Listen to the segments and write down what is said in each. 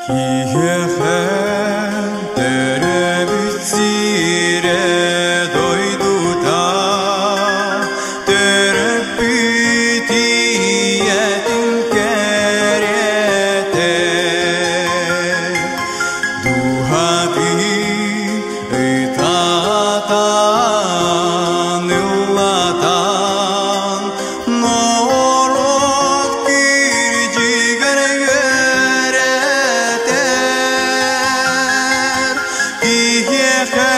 Киһиэхэ төрөөбүт сирэ дойдута, төрөппүт ийэтин кэриэтэ. Дууһатын ытатан, ыллатан, норуот кирдьигэр үөрэтэр. Киһиэхэ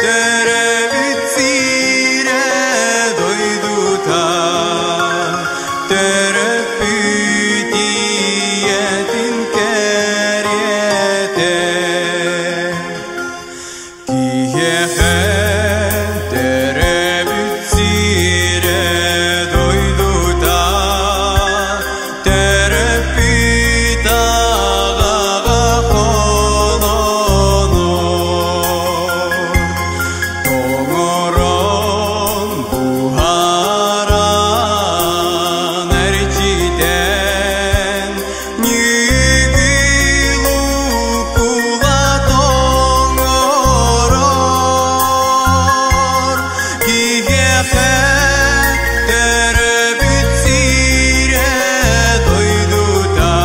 төрөөбүт сирэ дойдута, төрөппүт ийэтин кэриэтэ. Киһиэхэ төрөөбүт сирэ дойдута, төрөппүт аҕаҕа холонор. Тоҥорон, буһаран, эрчитэн, ньүгүл укула тоҥорор. Киһиэхэ төрөөбүт сирэ дойдута,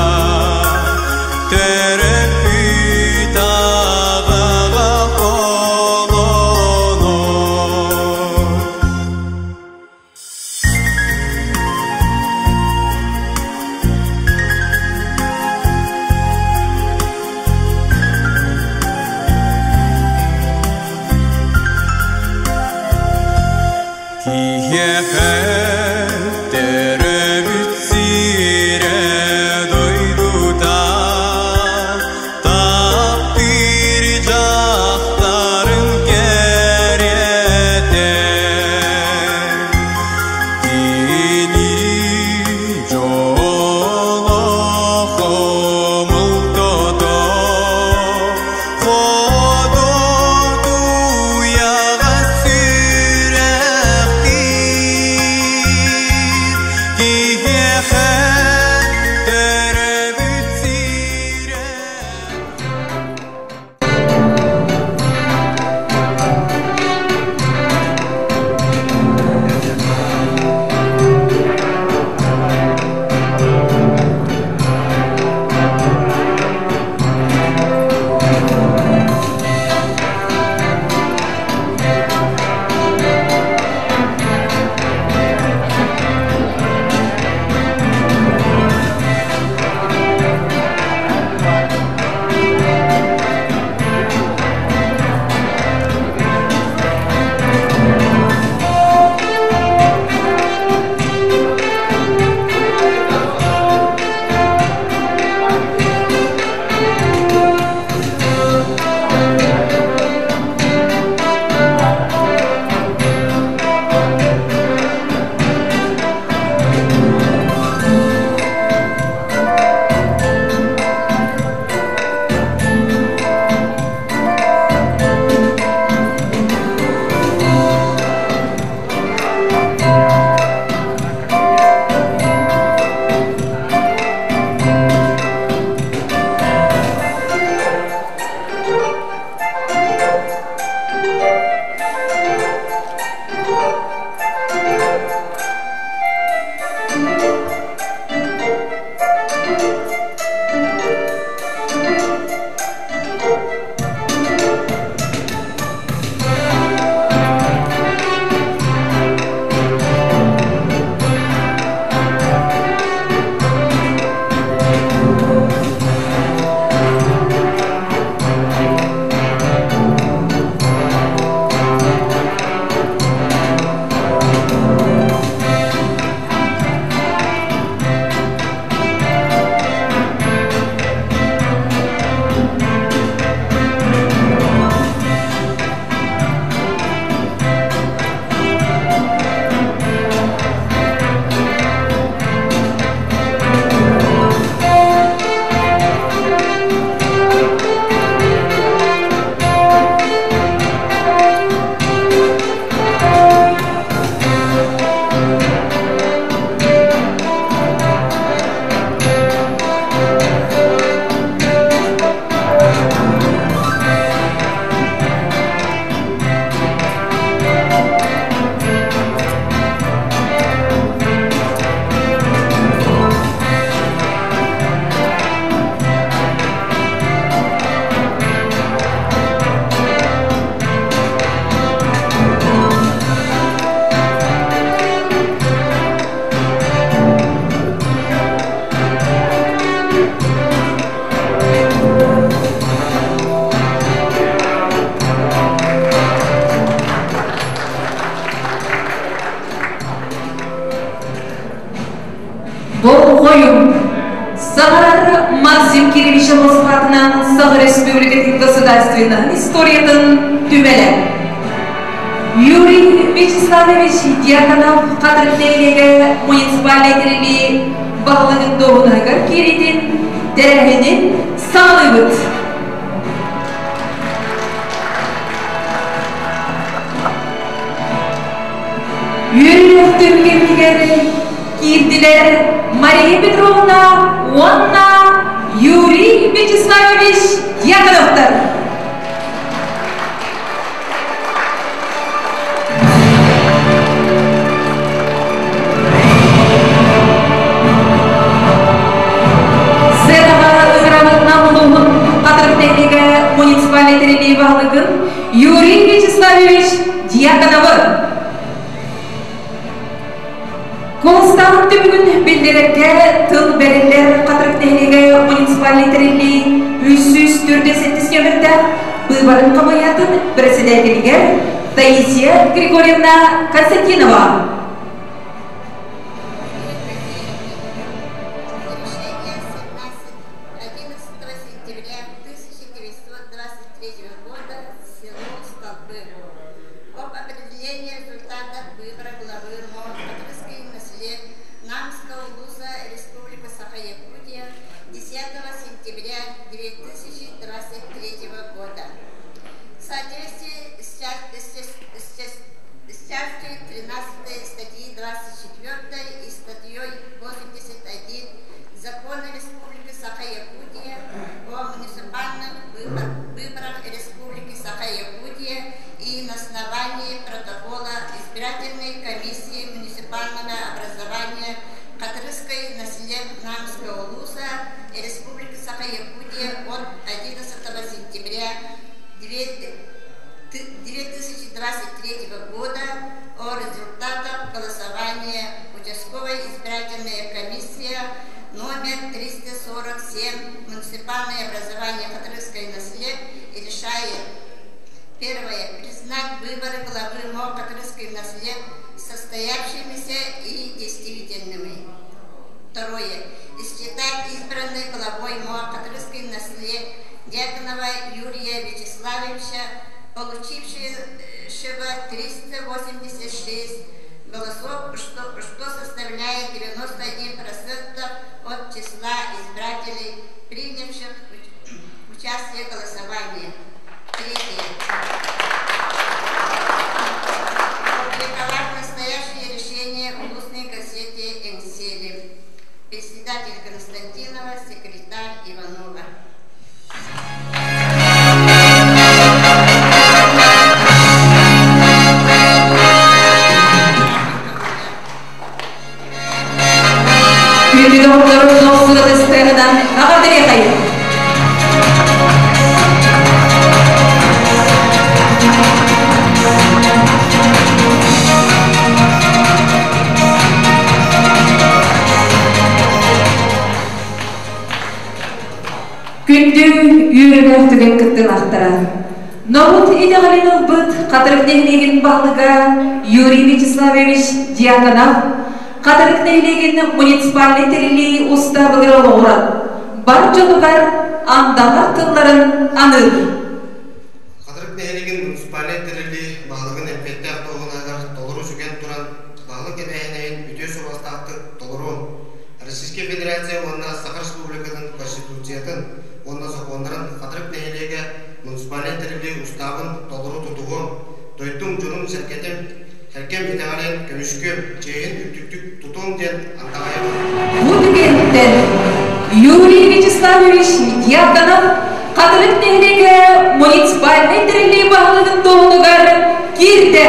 төрөппүт аҕаҕа холонор. Киһиэхэ төрөөбүт сирэ дойдута, таптыыр дьахтарын кэриэтэ. Кини дьоло хомолтото, ходотуйаҕа сүрэхтиир. Киһиэхэ төрөөбүт сирэ. Жолосов атынан Саха Республикатын государственной историятын түмэлэ. Юрий Вячеславович Дьяконов Хатырык нэһилиэгэ муниципальнай тэриллии баһылыгын дуоһунаһыгар киириитин тэрээһинин саҕалыыбыт. Үөрүүлээх түмүгэр киирдилэр Мария Петровна уонна Юрий Вячеславович Дьяконовтар. Сценаҕа ыҥырамытынан улууһун Хатырык нэһилиэгэ муниципальнай тэриллии баһылыгын Юрий Вячеславович Дьяконовы. Куоластааһын түмүгүн биллэрэргэ тыл бэриллэр Хатырык нэһилиэгэ муниципальнай тэриллии 347 нөмердээх быыбарын хамыыһыйатын председателигэр Таисия Григорьевна Константинова. Решение 17 11 сентября 1923 года село Столбы об определении результатов выбора главы МО Хатырской населения Намского улуса Республика Саха-Якутия 10 сентября 2023 года. В соответствии с частью 13 статьи 24 и статьей 81 Закона Республики Саха-Якутия о муниципальных выборах Республики Саха-Якутия и на основании протокола избирательной комиссии муниципального образования Хатырской населения Намского улуса Республики Саха-Якутия от 11 сентября 2023 года о результатах голосования участковой избирательная комиссия номер 347 муниципальное образование Хатырское население решает: Первое. Признать выборы главы МО Хатырской населения состоявшимися и действительными. Второе. Считать избранной главой МО Хатырской населения Дьяконова Юрия Вячеславовича, получившего 386 голосов, что составляет 91% от числа избирателей, принявших участие в голосовании. Третье. Опубликовать настоящее решение в улусной газете «Эҥсиэли». Председатель Константинова, секретарь Иванова. Күндү доҕотторум, сырытыстарынан эҕэрдэлиэхэйиҥ. Күндү үөрүүлээх түгэн кыттыылаахтара. Норуот итэҕэлин ылбыт Хатырык нэһилиэгин баһылыга Юрий Вячеславович Дьяконов Хатырык нэһилиэгин муниципальнай тэриллии устаабыгар олоҕуран бар дьонугар андаҕар тылларын аныыр. Хатырык нэһилиэгин муниципальнай тэриллии баһылыгын эппиэттээх дуоһунаһыгар толору сүгэн туран, баһылык эбээһинэһин үтүө суобастаахтык толоруом, Российскай Федерация уонна Саха Республикатын Конституциятын уонна сокуоннарын, Хатырык нэһилиэгэ муниципальнай тэриллии устаабын толору тутуһуом, дойдум дьонум-сэргэтим, сэргэм итэҕэлин көмүскүөм, чиэһин үрдүктүк тутуом диэн андаҕайабын. Бу түгэнтэн Юрий Вячеславович Дьяконов Хатырык нэһилиэгэ муниципальнай тэриллии баһылыгын дуоһунугар киирдэ.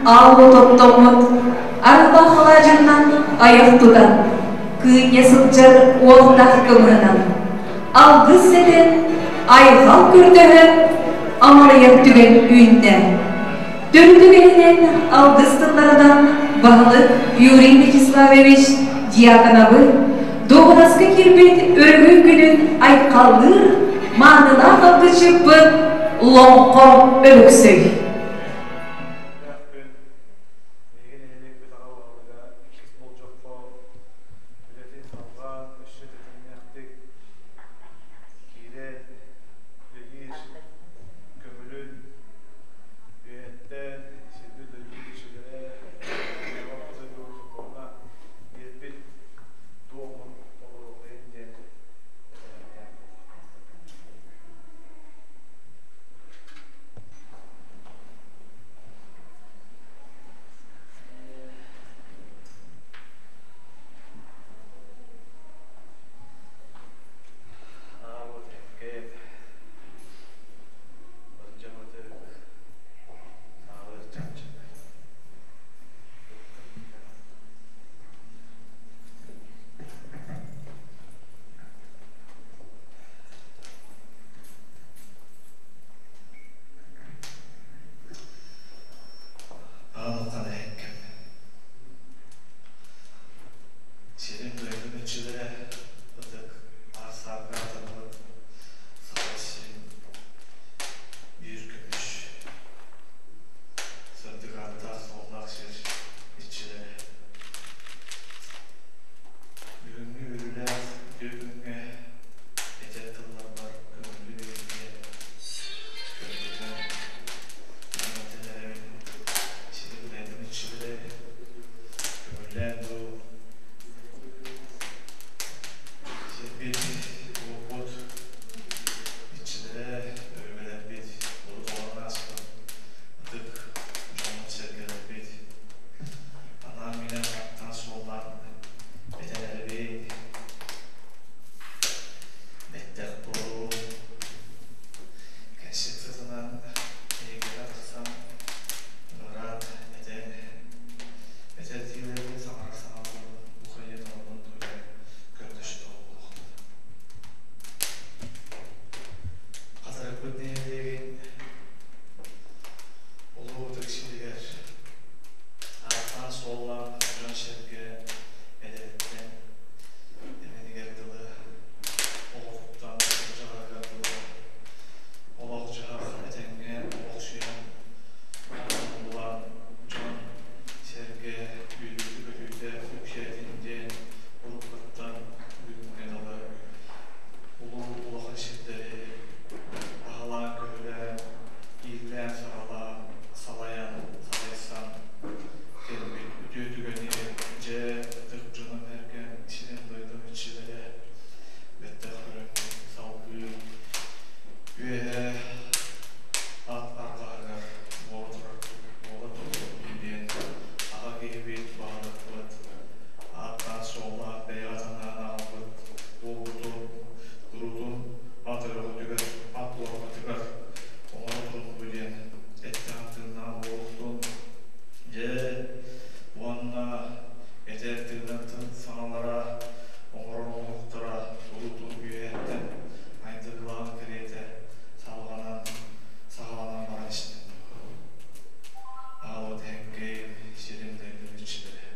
аал уот оттоммут, арыылаах алаадьыннан айах тутан, кыынньа сылдьар уолтах кымыһынан, алгыс этэн, айхал көрдөһөн, амарыйар түгэн үүннэ. Төрүт үгэһинэн алгыс тылларынан баһылык Юрий Вячеславович Дьяконовы дуоһунаска киирбит өрөгөй күнүн айхаллыыр маанылаах алгысчыппыт Лоҥхо Өлөксөй. Күн биһиги нэһилиэкпит аҕа баһылыга иккис болдьоххо үлэтин салҕаан өссө тэтимнээхтик киирэн үлэлиир көҥүлүн үөһэттэн сирбит-дойдубут иччилэрэ Орто дойду сокуона биэрбит туомун толоруоххайын диэн этэрдээх. Аабыт эҥкэйэт Бардьаматык Аалыр чанчык Аан эһэккэм Сирин-дойдум иччилэрэ ытык аар-саарга атаммыт Саха сирин биир көмүс сырдык ааттаах-суоллаах сир иччилэрэ. Бүгүҥҥү үөрүүлээх үтүө күҥҥэ этэр тылларбар көҥүлү биэриҥ диэн көрдөтөн анатан эрэбин. Сирин-дойдум иччилэрэ көҥүллээн дуу, сирбит, уоппут иччилэрэ, өбүгэлэрбит урут олорон ааспыт ытык дьоммут-сэргэлэрбит анаан-минээн ааттаан-суоллаан этэн эрэбит, бэттэх буолуу, кэнсик сытынан эйгэҕэ тахсан ыҥыран этэн, этэрдиилэрин саҥарар саҥаларын бу хайа норуотун туһугар көрдөстө буолуохтун. Хатырыкпыт нэһилиэгин улуу ытык сиригэр ааттаан-суоллаан дьон-сэргэ эдэриттэн эмэнигэр дылы оҕотуттан кырдьаҕаһыгар дылы олох-дьаһах этэҥҥэ олохсуйан булан дьон-сэргэ үөрүүтэ-көтүүтэ үксээтин диэн уруккуттан бүгүҥҥэ дылы улуу улахан сирдэри аһылаан-көһүлээн, ииллээн-саҕалаан, салайан, салайсан кэлбит үтүө түгэни дьэ ытык дьонум-сэргэм сирин-дойдум иччилэрэ бэттэх көрөммүт салгыы үөһэ ат арҕаһыгар буола турар буола турбут диэн аҕа киһибит баһылыкпыт ааттаан-суоллаан бэйэҕэ санаан аҕалбыт буолбутун куруутун ат өрөҕөтүгэр ат уорҕатыгар оҥоро туруннубу диэн эттээх-тыыннаах буолуохтун дьэ уонна этэр тыынар саҥалара оҥорор оҥоһуктара куруутун үөһэттэн айдарыылаах кэриэтэ салҕанан саҕаланан баран истин. Аҕабыт Эҥкэйим сирин дойдум иччилэрэ.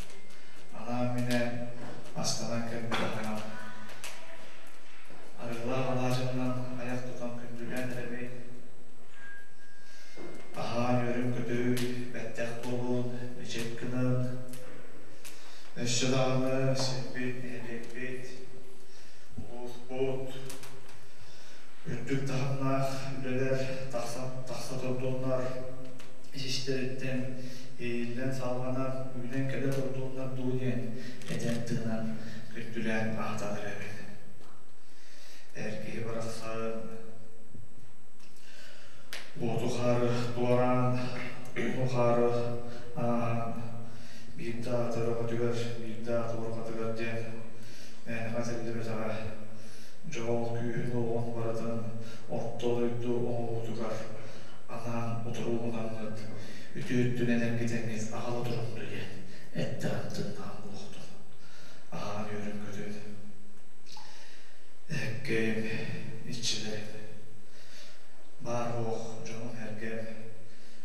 Анаан-минээн астанан кэлбит аһаҥам. Арыылаах алаадьыннан айах тутан күндүлээн эрэбин. Аһаан үөрүм-көтүү, бэттэх буолуун, мичик гынан. Өссө даҕаны сирбит, нэһилиэкпит, улууспут үрдүк таһымнаах үлэлэр тахсан тахса турдуннар, ис-истэриттэн ииллэн-салҕанан, үүнэн кэлэ турдуннар дуу диэн этэн-тыынан күндүлээн аһатан эрэбин. Эр киһи барахсан уоту-хаары туораан, ууну-хаары ааһан, биирдэ аата өрөҕөтүгэр, биирдэ аата уорҕатыгар диэн мээнэҕэ этиллибэтэҕэ. Дьол күүһүн-уоҕун барытын орто дойду оҥоһуутугар анаан утуругунаммыт. үтүө өттүнэн эргитэҥҥит аҕала туруҥ дуо диэн эттэҕим тыннаҕым буолуохтун. Аһаан үөрүн-көтүн. Эһэккэйим, иччилэрим, баар-суох дьонум-сэргэм,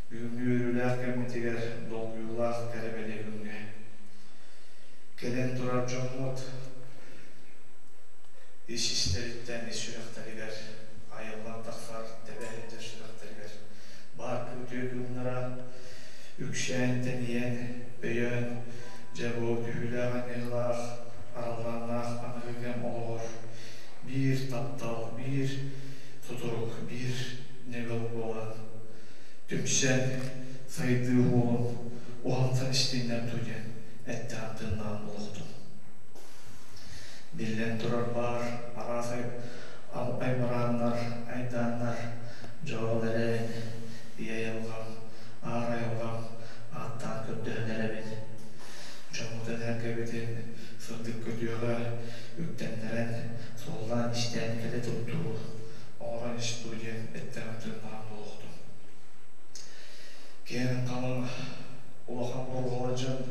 бүгүҥҥү үөрүүлээх кэммитигэр долгуйуулаах кэрэ бэлиэ күҥҥэ кэлэн турар дьоммут ис-истэриттэн ис сүрэхтэригэр айыллан тахсар тэбэ сылдьар сүрэхтэригэр баар үтүө кыымнара үксээн тэнийэн өйөөн дьэ бу түһүүлээх анньыылаах араллааннаах аныгы кэм олоҕор биир таптал биир сутурук биир ньыгыл буолан түмсэн сайдыы уолун уһансан истиннэр дуу диэн эттэҕин тыыннаан олохтун. Биллэн турар баар араас аймарааннар, айдааннар, дьоол эрээн, ийэ айылҕам, аар айылҕам ааттаан көрдөһөн эрэбин. Дьоммутун эргэбитин сырдык көтүөҕэ үктэннэрэн, суоллаан-иистээн кэлэ турдуу, оҥорон истүү диэн эттэҕим тыыннаҕым буолуохтун. Киэҥ халыҥ улахан бурҕала дьон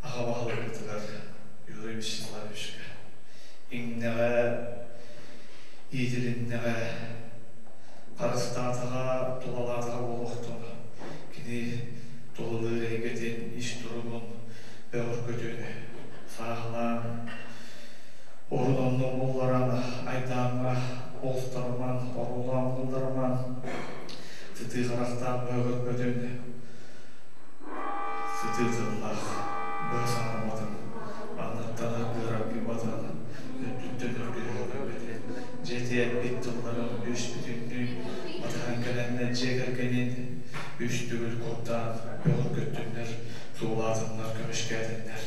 аҕа баһылыкпытыгар Юрий Вячеславовичка иҥнэҕэ, иитилиннэҕэ, харыстаатаҕа, тулалаатаҕа буолуохтун. Кини тулалыыр эйгэтин, ис туругун бөҕөргөтүн сааһылаан, орун-оннун булларан, айдааҥҥа оҕустарыман, оруулаан булларыман, сытыы харахтаах бөҕөргөтүн, сытыы тыллаах быһа саҥарбатын, анныттан аргыар-аргыйбатын, үрдүттэн үргүһүргүйбэтин, дьиэ эппит тылларын үс бүтүннүү батыһан кэлэннэр дьиэ кэргэнин үс төгүл курдаан бөҕөргөттүннэр, суулаатыннар, көмүскээтиннэр.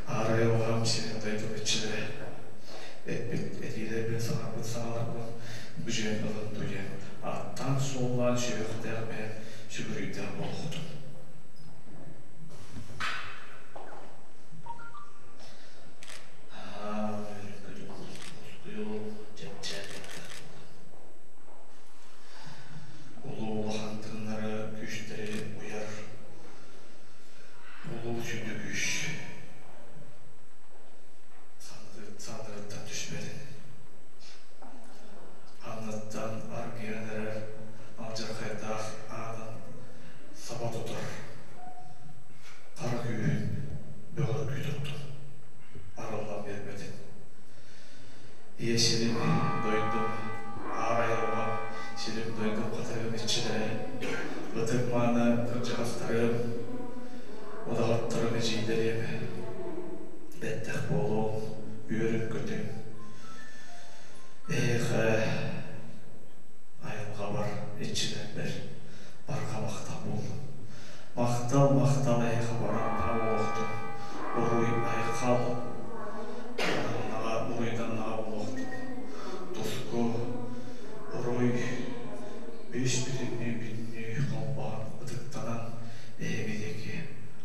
Аар айылҕам сирин дойдум иччилэрэ эппит этиилэрбин саҥарбыт саҥаларбын быдьыан ылын дуу диэн ааттаан-суоллаан сүһүөхтээх бэйэм сүгүрүйдээх буолуохтун. Улуу улахан тыыннары күүстэри уйар улуу сүдү күүс санныгыттан түспэтин. Анныттан аргыйан эрэр алдьархайдаах аанын саба тутар хара күүһүн бөҕөргүү туттун, арыллан биэрбэтин. Ийэ сирим, дойдум, аар айылҕам, сирим дойдум хатырыгым иччилэрэ, ытык мааны кырдьаҕастарым, удаҕаттарым, эдьиийдэрим, бэттэх буолуом, үөрүҥ-көтүҥ. Эһиэхэ айылҕабар, иччилэрбэр барҕа махтал буоллун. Махтал, махтал эһиэхэ бараммаҕа буолуохтун, уруй айхал ананнаҕа, уруйданнаҕа буолуохтун. Туску, уруй үс бүтүннүү бүтүннүү холбоон ытыктанан эһиги диэки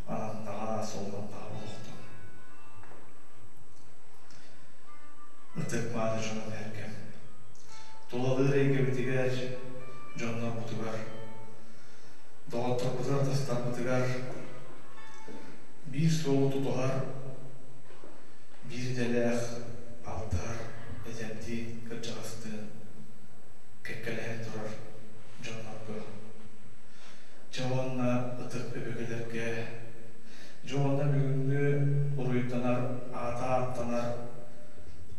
ананнаҕа, суолланнаҕа буолуохтун. Ытык мааны дьонун эргэм. Тулалыыр эйгэбитигэр, дьоннорбутугар, доҕотторбутугар-атастарбытыгар биир суолу тутуһар, биир идэлээх алтыһар эдэрдиин, кырдьаҕастыын кэккэлэһэн турар дьоннорго, дьэ уонна ытык өбүгэлэргэ, дьэ уонна бүгүҥҥү уруйданар, аата ааттанар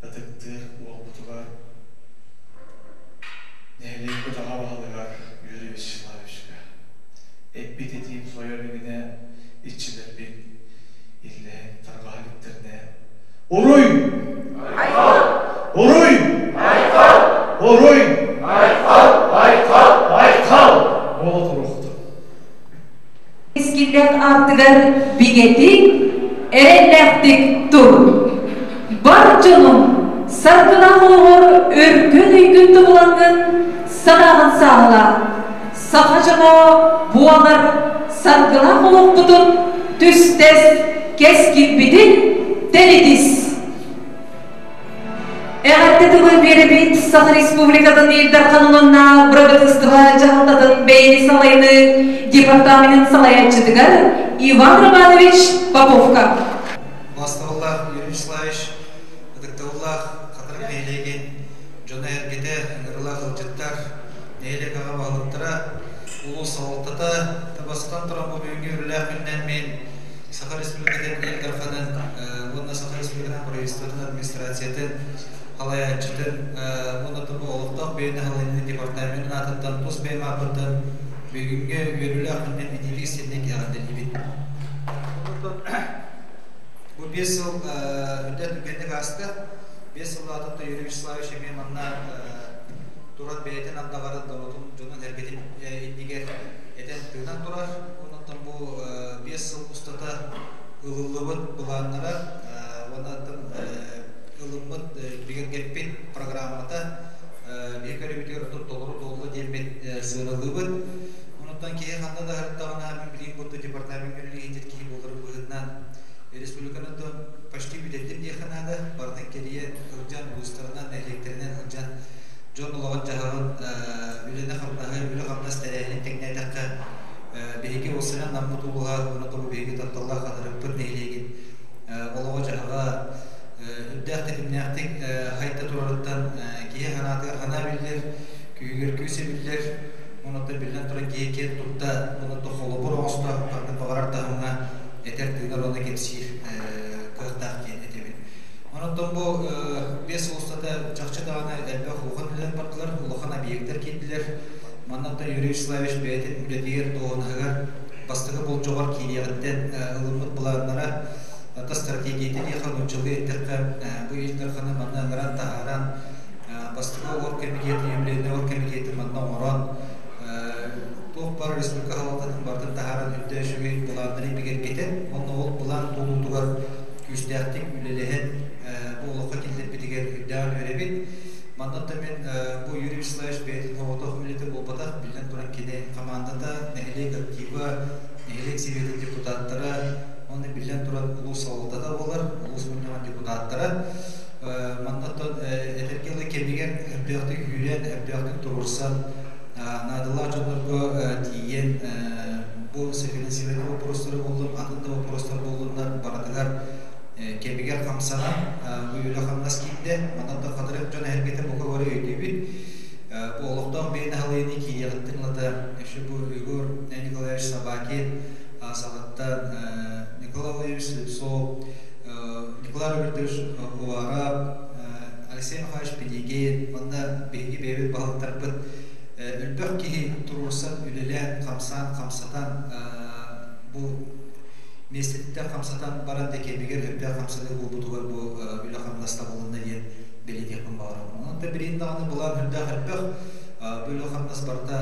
ытыктыыр уолбутугар нэһилиэкпит аҕа баһылыгар Юрий Вячеславовичка эппит этиим сойо илигинэ иччилэрбит иллэһэн тарҕаһа иликтэринэ Уруй! Айхал! Уруй! Айхал! Уруй! Айхал! Айхал! Айхал! Буола туруохтун. Кэскиллээх аартыгар бигэтик, эрэллээхтик тур. Бар дьонум, саргылаах олоҕор өркөн өйгүн тобулаҥҥын санааҕын сааһылаа. Саха дьоно буолар саргылаах олохпутун түстэс, кэскилбитин тэнитис! Эҕэрдэ тылы биэрэбит Саха Республикатын Ил Дарханын уонна Бырабыыталыстыба дьаһалтатын бэйэни салайыныы департаменын салайааччытыгар Иван Романович Поповка. Бастабыллаах Юрий Вячеславович, ытыктабыллаах Хатырык нэһилиэгин дьоно-сэргэтэ, ыҥырыылаах ыалдьыттар, нэһилиэк аҕа баһылыктара, улуус салалтата, бастатан туран бу бүгүҥҥү үөрүүлээх күнүнэн мин Саха Республикатын Ил Дарханын уонна Саха Республикатын правительствотын администрациятын салайааччытын уонна бу олохтоох бэйэни салайыныы департаменын аатыттан тус бэйэм ааппыттан бүгүҥҥү үөрүүлээх күнүнэн итиилик истинник эҕэрдэлиибин. Бу 5 сыл үрдэ түргэнник ааста. 5 сыллаатыттан Юрий Вячеславович эмиэ манна туран бэйэтин андаҕарын норуотун дьонун эргэтин иннигэр этэн тыынан турар. Онон бу 5 сыл устата ылыллыбыт былааннара уонна ылыммыт бигэргэппит программата биһи көрүүбүтүгэр отут толору туолла диэммит сыаналыыбыт. Онуттан киһи ханна да сырыттаҕына, мин билигин курдук департамент үлэлиир киһи буоларын быһыытынан республиканы почти бүтэрдим диэххэ наада. Барытын кэрийэ сылдьан, улуустарынан, нэһилиэктэринэн сылдьан дьон олоҕун-дьаһаҕын, үлэни-хамнаһы, үлэ-хамнас тэрээһинин тэҥнээтэххэ, биһиги уопсайынан Наммыт улууһа уонна бу биһиги тапталлаах Хатырыкпыт нэһилиэгин олоҕо-дьаһаҕа үрдээх тэтимнээхтик хайда турарыттан киһи санаатыгар санаа биллэр, күүһүгэр күүс эбиллэр. Онуттан биллэн туран киһи киэн тутта, онуттан холобур оҥосто, ханнык баҕарар таһымҥа этэр тыынар уонна кэпсиир кыахтаах диэн этэбин. Онон бу 5 сыл устата чахчы даҕаны элбэх улахан үлэлэр бардылар, улахан объектар киирдилэр. Манна Юрий Вячеславович бэйэтин үлэтигэр, дуоһунаһыгар бастакы болдьоҕор киириэҕиттэн ылыммыт былааннара, ата стратегията диэххэ, нууччалыы эттэххэ, бу Ил Дарханы манна ыҥыран таһааран, бастакы оргкомитеты, юбилейный оргкомитеты манна оҥорон, туох баар республика салалтатын барытын таһааран үрдэ үчүгэй былааннары бигэргэтэн, уонна ол былаан туолуутугар күүстээхтик үлэлэһэн бу олоххо киллэрбитигэр үрдээҕин үөрэбит. Манна да мин бу Юрий Вячеславович бэйэтин оҕотох үлэтэ буолбатах, биллэн туран кини командата, нэһилиэк актива, нэһилиэк сэбиэтин депутаттара, уонна биллэн туран улуус салалтата буолар, улуус мунньаҕын депутаттара. Манна этэргэ дылы кэмигэр өрдөөхтүк үүрэн, өрдөөхтүк туруорсан, наадалаах дьоннорго тиийэн бу софинансирование вопростара буоллун, атын да вопростар буоллуннар барытыгар кэмигэр хамсанан бу үлэ-хамнас киирдэ. Манан да хатырык дьон эһэргэтэ бука бары өйдүүбүт. Бу олохтоох бэйэни халыйыны киириэҕиттэн ылата еще бу Егор Николаевич Собакин саҕаттан Николай Владимирович Слепцов, Николай Робертович Уваров, Алексей Михайлович Педигеев уонна биһиги бэйэбит баһылыктарбыт элбэх киһи туруорсан, үлэлээн, хамсаан, хамсатан бу миэстэтиттэн хамсатан баран да кэмигэр элбэх хамсаныы буолбутугар бу үлэ-хамнас табылынна диэн бэлиэтиэхпин баҕарабын. Онон да билигин даҕаны былаан үрдээх элбэх. Бу үлэ-хамнас барыта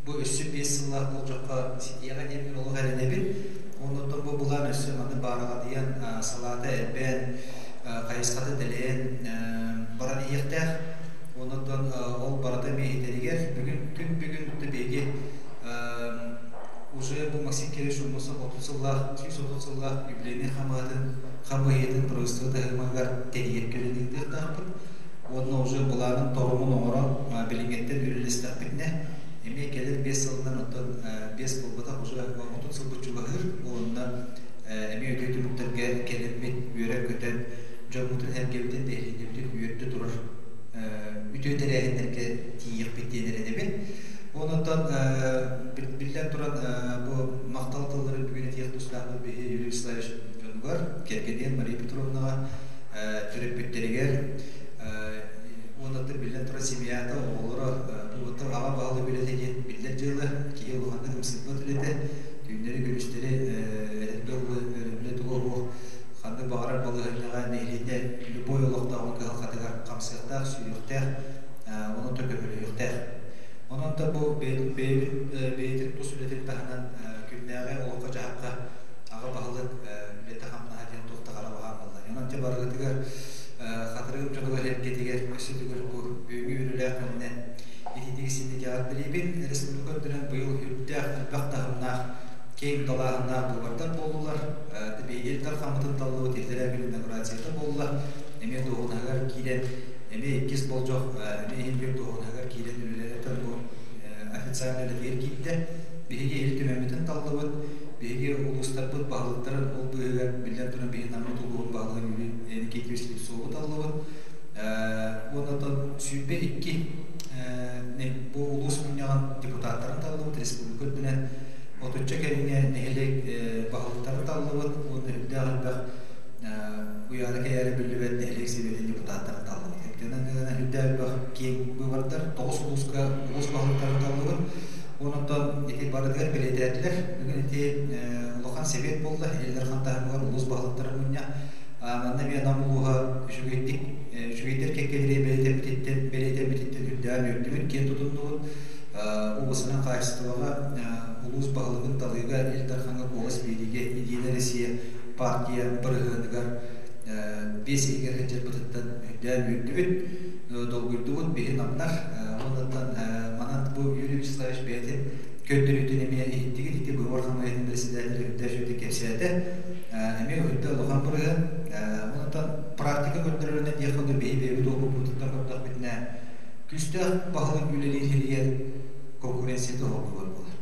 бу өссө 5 сыллаах болдьоххо ситиэҕэ диэн мин олох эрэнэбин. Оннуттан бу былаан өссө маны баараҕадыйан, салаата элбээн, хайысхата дэлэйэн баран иһиэхтээх. Оннуттан ол барыта эмиэ иһитэригэр бүгүн күн бүгүн биһиги уже бу Максим Кириллович Тумусов 30 сыллаах, 130 сыллаах юбилейнай хамыһатын хамыыһыйатын правительство таһымыгар тэрийэргэ үлэлиэхтээхпит. Уонна уже былаанын торумун оҥорон билиҥҥэттэн үлэлэстэхпитинэ, эмиэ кэлэр 5 сылынан оттон 5 буолбатах уже 30 сылбыт чугаһыыр. Уонна эмиэ үтүө түмүктэргэ кэлэммит, үөрэн-көтөн, дьоммутун сэргэбитин, нэһилиэнньэбитин үөрдэ турар үтүө тэрээһиннэргэ тиийиэхпит диэн эрэнэбин. Онон биллэн туран бу махтал тылларын бүгүн этиэх тустаахпыт биһи Юрий Вячеславович дьонугар, кэргэниэн Мария Петровнаҕа, төрөппүттэригэр, уонна биллэн туран семьята, оҕолоро, бу аҕа баһылык үлэтэ диэн биллэр дьыала, киһи улаханнык ымсыырбат үлэтэ, түүннэри күнүстэри этэргэ өрөбүлэ туга суох ханнык баҕарар балаһыанньаҕа нэһилиэнньэ любой олохтооҕун кыһалҕатыгар хамсыахтаах, сүүрүөхтээх, онон көмөлөһүөхтээх. Онон да бу бэйэтин бэйэтин тус үлэтин таһынан күннээҕи олоххо-дьаһахха аҕа баһылык үлэтэ-хамнаһа диэн туох да хара баһаам буолла. Онон дьэ барыгытыгар Хатырыгым дьонугар эргэтигэр өссө төгүл бу бүгүҥҥү үөрүүлээх күнүнэн итиитик истинник эҕэрдэлиибин. Республика үрдүнэн быйыл үрдээх элбэх таһымнаах киэҥ далааһыннаах быыбардар буоллулар. Ил Дархаммытын таллыбыт иллэрээ күн инаугурацията буолла. эмиэ дуоһунаһыгар киирэн, эмиэ иккис болдьох эмиэ иһин биир дуоһунаһыгар киирэн үлэлэтэн бу официально үлэтигэр киирдэ. Биһиги Ил Түмэммитин таллыбыт, биһиги улуустарбыт баһылыктарын ол быыһыгар биллэн туран биһи Наммыт улууһун баһылыгын Юрий Никитич Слепцову таллыбыт. Уонна оттон 22 бу улуус мунньаҕын депутаттарын таллыбыт, республика үрдүнэн отучча кэриҥэ нэһилиэк баһылыктарын таллыбыт уонна үрдээх элбэх уйаара кэйээрэ биллибэт нэһилиэк сэбиэтин депутаттарын таллыбыт. Кэнэн үрдээх элбэх киэҥ быыбардар тоҕус улууска улуус баһылыктарын таллыбыт. Онон ити барытыгар бэлиэтээтилэр. Бүгүн ити улахан сэбиэт буолла. Ил Дархан таһымыгар улуус баһылыктарын мунньах. Манна эмиэ Нам улууһа үчүгэйдик үчүгэйдэр кэккэлэри бэлиэтэммититтэн бэлиэтэммититтэн үрдээн үөрдүбүт, киэн тутуннубут. Областынан хаачыстыбаҕа улуус баһылыгын талыыга Ил Дархаҥҥа куолас биэриигэ Единая Россия партия бырыһыаныгар биэс иһигэр сылдьарбытыттан үрдээн үөрдүбүт, долгуйдубут, биһи намнар. Оннуттан манан бу Юрий Вячеславович бэйэтин көрдөрүүтүн эмиэ иһиттигит, ити быыбар хамыыһыйатын председателэ үрдэ үчүгэйдик кэпсээтэ. Эмиэ үрдэ улахан бырыһыан. Онтон практика көрдөрөрүнэн диэх курдук биһи бэйэбит уопуппутуттан көрдөхпүтүнэ күүстээх баһылык үлэлиир сиригэр конкуренцията оһоллубат буолар.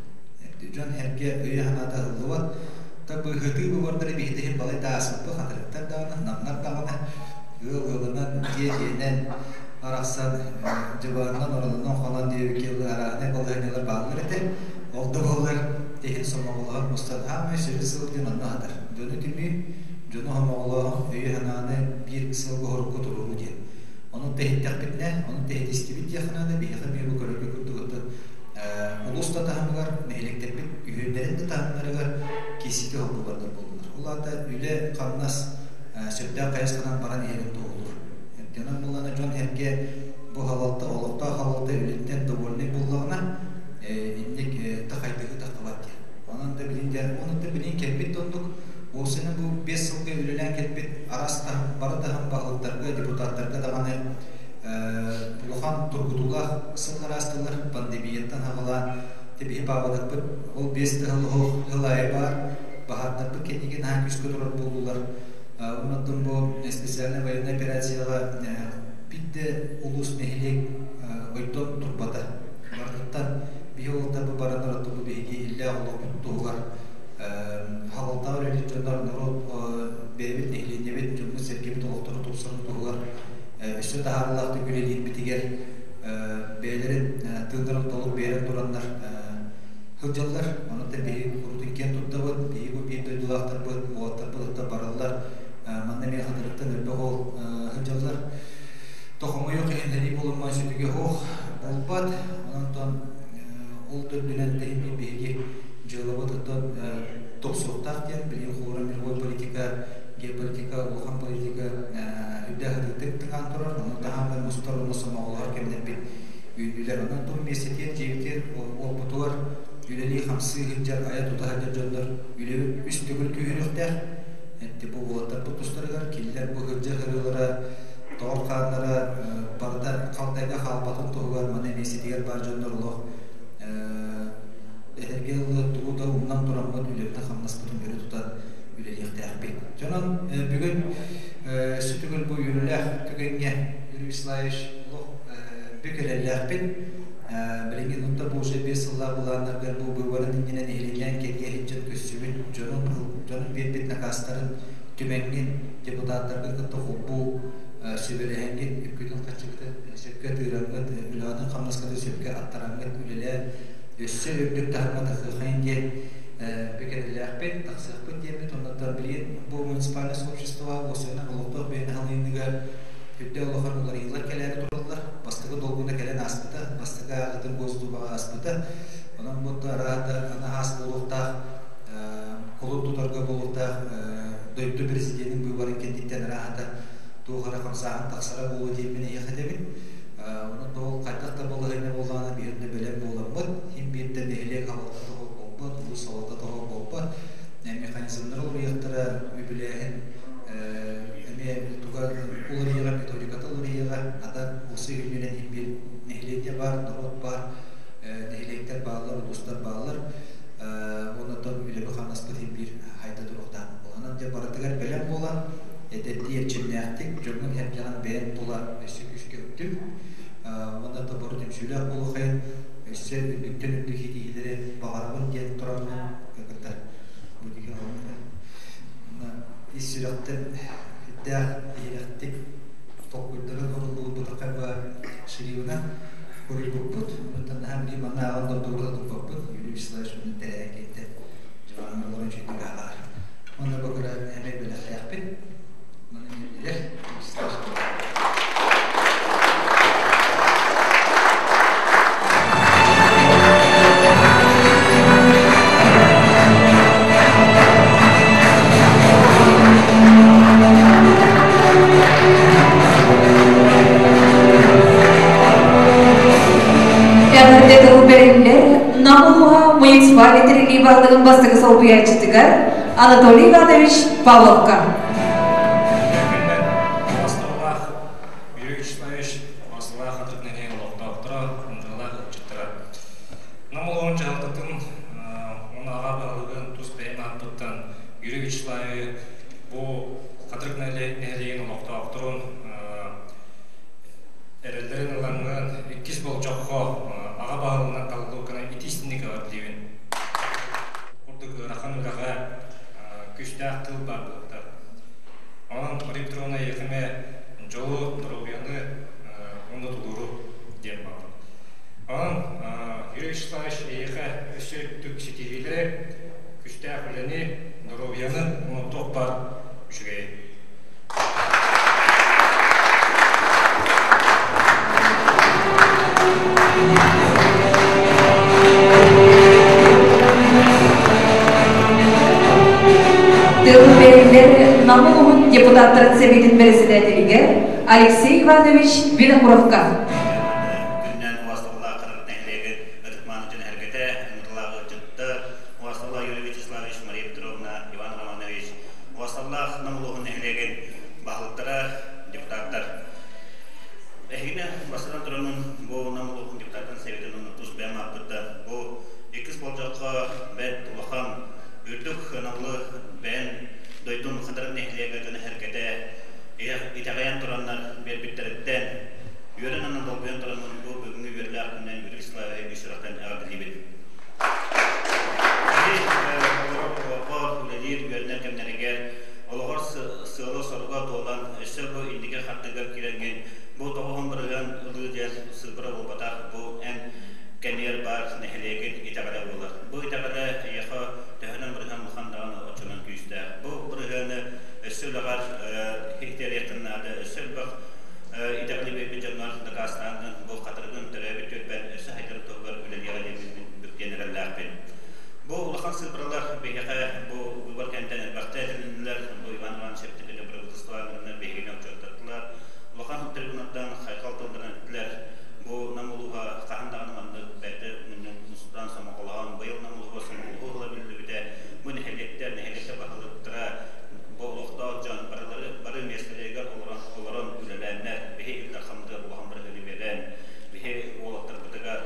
Дьон эргэ өйө-санаата ыһыллыбат. Та быһытыы быбардары биһи иһин балай да ааспыппыт, хатырыктар даҕаны, намнар даҕаны ыал ыалынан, дьиэ дьиэнэн арахсан, дьыбаанынан, оронунан хонон диэбиккэ арааһынай балаһыанньалар бааллар этэ. Ол да буоллар иһин сомоҕолоһон мустан аамай сүрүн сыл диэн онно аһатар. Дьону түмүү, дьону сомоҕолооһун, өйү-санааны биир сылга хорукка туруоруу диэн. Ону тэһиттэхпитинэ, ону тэһитистибит диэххэ наада, биһиэхэ эмиэ бу көрөргө курдук оттон улуус да таһымыгар, нэһилиэктэрбит үһүөннэрин да таһымнарыгар киирсиитэ холбуулардар буоллулар. Ол аата үлэ-хамнас сөптөөх хайысханан баран иһэрин туоһулуур. Онон буоллаҕына дьон эргэ бу халалта, олохтоох халалта үлэттэн довольнай буоллаҕына, инник тахайдыһыы таххыбат диэн. Онон да билин дьэ, онон да билин кэлбит оннук уопсайынан бу 5 сылга үлэлээн кэлбит араас таһым, бары таһым баһылыктарга, депутаттарга даҕаны улахан тургутуулаах сыллар аастылар. Пандемияттан саҕалаан биһи баабаларбыт ол 5 тыһыл сыл аайы баар, баһаардарбыт кэнники наһаа күүскэ турар буоллулар. Онон бу специальная военная операцияҕа биирдэ улуус нэһилиэк ойдон турбата. Барытыттан биһи уолаттарбыт баран оттон биһиги иллээх олохпут туһугар халалтаҕа үлэлиир дьоннор норуот бэйэбит нэһилиэнньэбит дьоммут-сэргэбит олохторо тупсарын туһугар өссө таһаарыылаахтык үлэлиирбитигэр бэйэлэрин тыыннарын толук биэрэн тураннар сылдьаллар. Онон биһиги курутун киэн туттабыт, биһиги бу биир дойдулаахтарбыт, уолаттарбыт отто бараллар. Манна эмиэ хатырыктан элбэх уол сылдьаллар. Тохомойуох иһин сэрии буолумман сүтүгэ суох буолбат. Онон ол төрдүнэн тэһиммит биһиги дьыалабыт оттон тупсуохтаах диэн билигин холобура мировой политика, геополитика, улахан политика үрдээх ытыктык тыҥаан турар. Ону таһааммын мустар уонна сомоҕолоһор кэмнэрбит үүннүлэр. Онон тум миэстэтигэр дьиэбитигэр уоппутугар үлэлии-хамсыы сылдьар, айа-тута сылдьар дьоннор үлэбит үс төгүл күүһүрүөхтээх. Бу уолаттарбыт тустарыгар кинилэр бу сылдьар ырыалара тоҕор хааннара барыта халтайга хаалбатын туһугар маны миэстэтигэр баар дьоннор олох этэргэ дылы тугу да умнан тураммыт үлэбитин-хамнаспытын өрө тутан үлэлиэхтээхпит. Дьонон бүгүн сүтүгүл бу үөрүүлээх түгэҥҥэ Юрий Вячеславович олох бүк эрэллээхпин. Билигин нутта бу уже 5 сыллаах былааннаргар бу быыбарын иннинэ нэһилиэнньээн кэрийэ сылдьан көрсүбүт дьонун дьонун биэрбит накаастарын түмэҥҥин депутаттаргын кытта холбуу сүбэлэһэҥҥит үпкүтүн-харчыгытын сөпкө тыыраҥҥыт, үлэҕитин-хамнаскытын сөпкө аттараҥҥыт үлэлээн өссө үрдүк таһымҥа тахсыаххайын диэн бикэрэлээхпит, тахсыахпыт диэммит. Оннуттан билигин бу муниципальное сообщество уопсайынан олохтоох бэйэни халыйыныыга үрдэ улахан уларыйыылар кэлээри тураллар. Бастакы долгуна кэлэн ааспыта, бастакы ааҕытын Госдумаҕа ааспыта. Онон бу арааһа аны аас буолуохтаах кулун тутарга буолуохтаах дойду президенин быыбарын кэнниттэн арааһата туох эрэ хамсааһын тахсара буолуо диэммин эйиэхэ этэбин. Онон ол хайдах да балаһыанньа буоллаҕына биһиэннэ бэлэм буоламмыт, иһин биирдэ нэһилиэк салалтата буолбат, улуус салалтата буолбат, механизмнар уларыйыахтара, үбүлээһин эмиэ туга уларыйыаҕа, методиката уларыйыаҕа, ата улуус иһинэн иһин биир нэһилиэнньэ баар, норуот баар, нэһилиэктэр бааллар, улуустар бааллар. Оннуттан үлэбит-хамнаспыт иһин биир хайда туруохтаах. Онон дьэ барытыгар бэлэм буолан, Эдэрдии эрчимнээхтик, дьоҥҥун-сэргэҕин бэйэҥ тула өссө күүскэ үктүм. Уонна да бары түмсүүлээх буолуоххайын, өссө үрдүктэн үрдүк ситиһиилэри баҕарабын диэн тураммын кытта бу ис сүрэхтэн сүрдээх иһирэхтик толкуйдарын оруллубут бытархай шривынан хоруйбуппут. Онтон наһаа биир манна ааҕан дордугура турбаппыт. Юрий Вячеславович мин тэрээһин киһитэ дьыбаҥҥа олорон үчүгэйдик ааҕар. Онно бу кыра эмиэ бэлэхтээхпин. Маны билэр Вячеславович. Эҕэрдэ тыл бэриллэр Нам улууһа муниципальнай тэриллии баһылыгын бастакы солбуйааччытыгар Анатолий Иванович Павловка. Юрий Вячеславович Мазылаах Хатырык нэһилиэгин олохтоохторо, ыҥырыылаах ыалдьыттара. Нам улууһун дьаһалтатын уонна аҕа баһылыгын тус бэйэм ааппыттан Юрий Вячеславович бу Хатырык нэһилиэгин олохтоохторун эрэллэрин ылаҥҥын иккис болдьоххо аҕа баһылыгынан талыллыбыккына итии-истиҥник эҕэрдэлиибин. Курдук ыарахан үлэҕэ күүстээх тыл баар буолуохтаах. Онон Мария Петровна эйиэхэ эмэ дьолу, доруобуйаны уонна тулууру диэн баҕарабын. Онон Юрий Вячеславович эйиэхэ өссө үрдүк ситиһиилэри, күүстээх үлэни, доруобуйаны уонна туох баар үчүгэйи. Тыл бэриллэр Нам улууһун депутаттарын сэбиэтин бэрэссэдээтэлигэр Алексей Иванович Винокуровка. Күннэн Уасталлаах Хатырык нэһилиэгин ытык-мааны дьон эһэргэтэ, ыҥырылаах ыалдьыттар, Уасталлаах Юрий Вячеславович, Мария Петровна, Иван Романович, Уосталлаах Нам улууһун нэһилиэгин баһылыктара, депутаттар. Эһигини бастатан тураммын бу Нам улууһун депутаттарын сэбиэтин уонна тус бэйэм ааппыттан бу иккис болдьоххо бэрт улахан үрдүк сыаналы бэйэм дойдум Хатырык нэһилиэгэ дьоно сэргэтэ итэҕэйэн тураннар биэрбиттэриттэн үөрэн уонна долгуйан тураммын бу бүгүҥҥү үөрүүлээх күнүнэн Юрий Вячеславовиһы үс сүрэхтэн эҕэрдэлиибин. Киһи олорор олоҕор, үлэлиир, үөрэнэр кэмнэригэр олоҕор сыала-соруга туолан, өссө бу инники хардыыгар киирэҥҥин бу 90% ылыы диэн сыыппара буолбатах, бу эн кэмигэр баар нэһилиэгин итэҕэлэ буолар. Бу итэҕэлэ эйиэхэ төһөнөн бырыһыан улахан даҕаны оччонон күүстээх. Бу бырыһыаны өссө үлэҕэр иһитиэриэххин наада, өссө элбэх итэҕэли биэрбит дьоннор дакаастааҥҥын бу хатырыгын төрөөбүт түөлбэн өссө сайдарын туһугар үлэлиэҕэ диэммин бүк диэн эрэллээхпин. Бу улахан сыыппаралар биһиэхэ бу выбор кэнниттэн элбэхтэ этилиннилэр. Бу Иван Иванович эптикэни бырабыыталыстыбаҕа биһигини отчуоттаттылар. Улахан трибунаттан хайҕал тылларын эттилэр. Бу Нам улууһа хаһан даҕаны маннык бэйэтэ мунньустан сомоҕолоһон, быйыл Нам улууһа сомоҕолоһуу ыла биллибитэ. Бу нэһилиэктэр, нэһилиэктэр баһылыктара, бу олохтоох дьон барылары бары миэстэлэригэр олорон, олорон үлэлээннэр, биһи Ил Дархаммытыгар улахан бырыһыаны биэрэн, биһи уолаттарбытыгар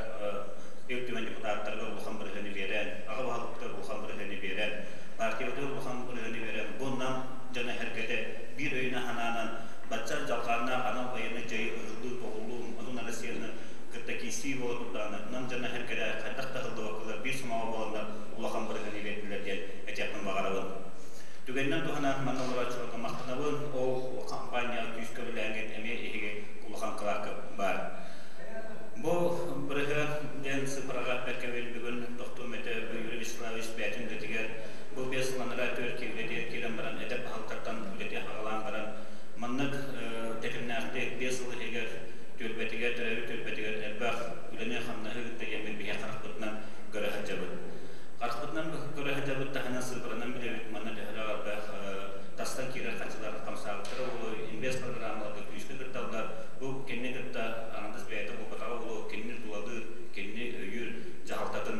Ил Түмэн депутаттарыгар улахан бырыһыаны биэрэн, аҕа баһылыктар улахан бырыһыаны биэрэн, партиябытыгар улахан бырыһыаны биэрэн, бу Нам дьоно-сэргэтэ биир өйүнэн-санаанан бачча дьалхааннаах анал байыаннай дьайыы ыһыллыы-тоҕуллуу Хотун Россияны кытта киирсии буола турдаҕына, Нам дьоно-сэргэлэрэ хайдах да ыһыллыбаккалар биир сомоҕо буоланнар улахан бырыһыаны биэрдилэр диэн этиэхпин баҕарабын. Түгэнинэн туһанан манна олорооччуларга махтанабын, ол компанияҕа күүскэ үлэлээҥҥит эмиэ эһиги улахан кылаакка баар. Бу бырыһыан диэн сыпыраҕа эппэккэбин бүгүн тохтуом этэ Юрий Вячеславович бэйэтин үлэтигэр бу 5 сыл анараа өттүгэр киирбэтигэр киирэн баран эдэр баһылыктартан үлэтин аҕалаан баран маннык тэтимнээхтик 5 сыл иһигэр түөлбэтигэр төрөөбүт түөлбэтигэр элбэх үлэни-хамнаһы ыытта диэммит биһиэхэ харахпытынан көрө сылдьабыт. Харахпытынан көрө сылдьабыт таһынан сыыппаранан билэбит манна төһөлөөх элбэх тастан киирэр харчылар хамсаабыттара буолуо, инвест программаларга күүскэ кытталлар. Бу кинини кытта аҥардас бэйэтэ буолбатаҕа буолуо, кинини тулалыыр, кинини өйүүр дьаһалтатын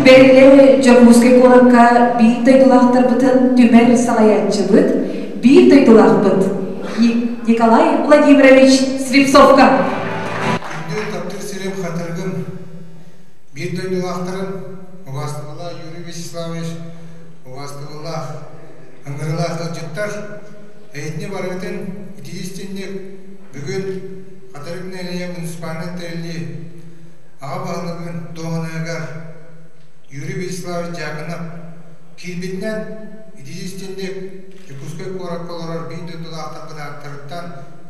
Бэриллэр Дьокуускай куоракка биир дойдулаахтарбытын түмэр салайааччыбыт, биир дойдулаахпыт Николай Владимирович Слепцовка. Күндү таптыыр сирим Хатырыгым, биир дойдулаахтарым, убаастабыллаах Юрий Вячеславович, убаастабыллаах ыҥырыылаах ыалдьыттар, эһитини барыгытын итии-истинник бүгүн Хатырык нэһилиэгэ муниципальнай тэриллии аҕа баһылыгын дуоһунаһыгар Юрий Вячеславович Дьяконов киирбитинэн итии-истинник Дьокуускай куоракка олорор биир дойдулаахтарбыт ааттарыттан,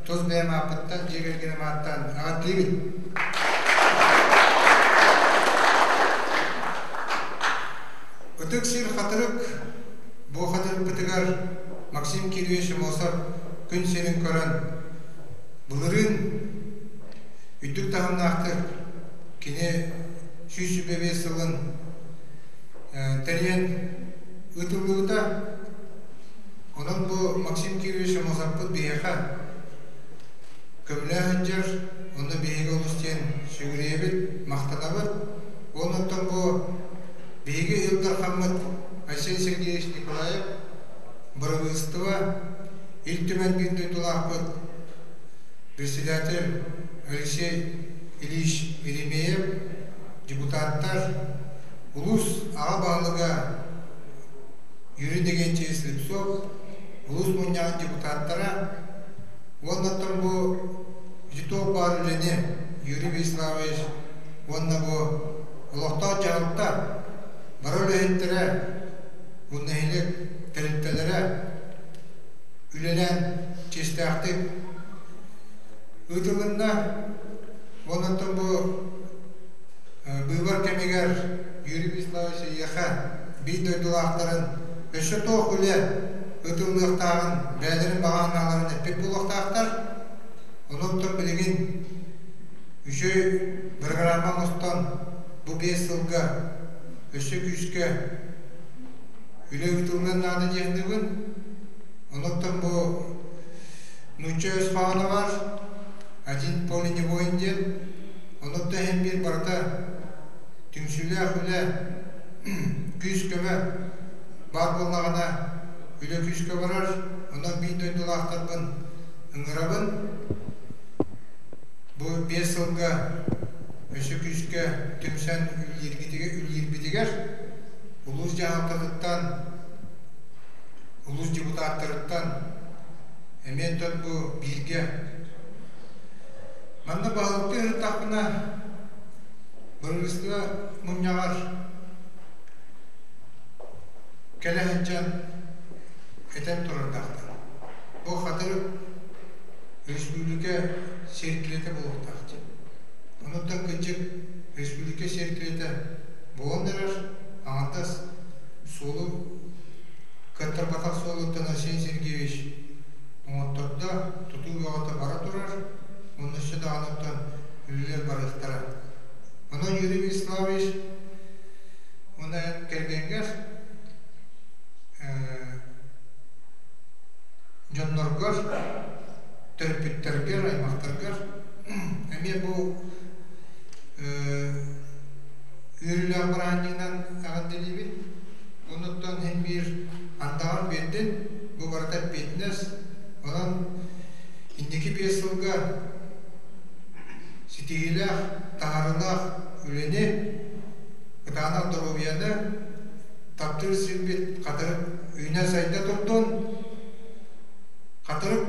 тус бэйэм ааппыттан, дьиэ кэргэним ааттаан эҕэрдэлиибин! Ытык сир Хатырык бу хатырыкпытыгар Максим Кириллович Аммосов күн сирин көрөн, былырыын үрдүк таһымнаахтык кини 125 сылын тэрийэн ыытыллыбыта. Онон бу Максим Кириллович Аммосовпыт биһиэхэ көмөлөөх сылдьар, онно биһиги олус диэн сүгүрүйэбит, махтанабыт. Онон бу биһиги Ил Дархаммыт Айсен Сергеевич Николаев бырабыыталыстыба Ил Түмэн биир дойдулаахпыт председатель Алексей Ильич Еремеев, депутаттар, улуус аҕа баһылыга Юрий Дегентьевич Слепцов, улуус мунньаҕын депутаттара уонна бу ити баар үлэни Юрий Вячеславович уонна бу олохтоох дьаһалта бары үлэһиттэрэ, бу нэһилиэк тэрилтэлэрэ үлэлээн чиэстээхтик ыытылынна. Онон бу быыбар кэмигэр Юрий Вячеславович эйиэхэ биир дойдулаахтарын өссө туох үлэ ыытыллыахтааҕын бэйэлэрин баҕа санааларын эппит буолуохтаахтар. Онон билигин үчүгэй бырагыраама оҥостон бу 5 сылга өссө күүскэ үлэ ыытыллыан наада диэхтибин. Онон бу нуучча өс хоһооно бар, один поле не воин диэн. Онон иһин биир барыта түмсүүлээх үлэ, күүс-көмө баар буоллаҕына үлэ күүскэ барар. Онон биир дойдулаахтарбын ыҥырабын. Бу 5 сылга өссө күүскэ түмсэн үлэлиирбитигэр улуус дьаһалтатыттан, улуус депутаттарыттан эмиэ бу бииргэ. Манна баһылыктыы сырыттахпына бырабыыталыстыба мунньаҕар кэлэ сылдьан этэн турардаахтар. Бу Хатырык республика сиэркилэтэ буолуохтаах диэн. Онуттан кырдьык республика сиэркилэтэ буолан эрэр, аҥардас суолу кыаттарбатах суолуттан Арсений Сергеевич оҥоттордо, тутуу бөҕөтө бара турар, уонна өссө даҕаны оттон үлэлэр барыахтара. Онон Юрий Вячеславович уонна кэргэҥҥэр дьонноргор, төрөппүттэргэр, аймахтаргар эмиэ бу үөрүүлээх бырааһынньыгынан эҕэрдэлиибин. Онуттан иһин биир андаҕар биэрдин, бу барыта эппиэтинэс. Онон инники 5 сылга ситиһиилээх, таһаарыылаах үлэни, кытаанах доруобуйаны, таптыыр сирбит Хатырык үүнэ-сайда турдун. Хатырык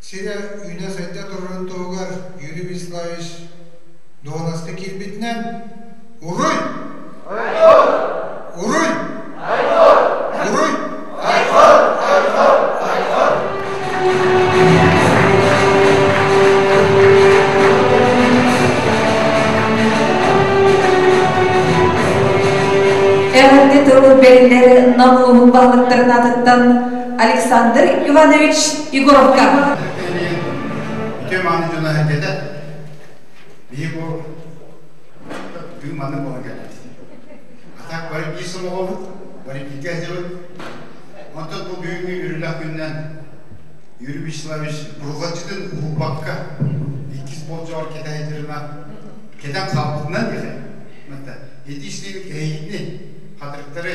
сирэ үүнэ-сайда турарын туһугар Юрий Вячеславович дуоһунаска киирбитинэн Уруй! Уруй! Уруй! Эҕэрдэ тыл бэриллэр Нам улууһун баһылыктарын аатыттан Александр Иванович Егоровка. Үтүө мааны дьоно эһэргэтэ биһи бу бүгүн маннык буолан кэллибит. А так бары биир сомоҕобут, бары бииргэ сылдьабыт. Онтон бу бүгүҥҥү үөрүүлээх күнүнэн Юрий Вячеславович бурҕалдьытын уһулбакка иккис болдьоҕор кэтэһэ дьарына кэтэн хаалбытынан диэхэ. Ити истиҥ эһигини хатырыктары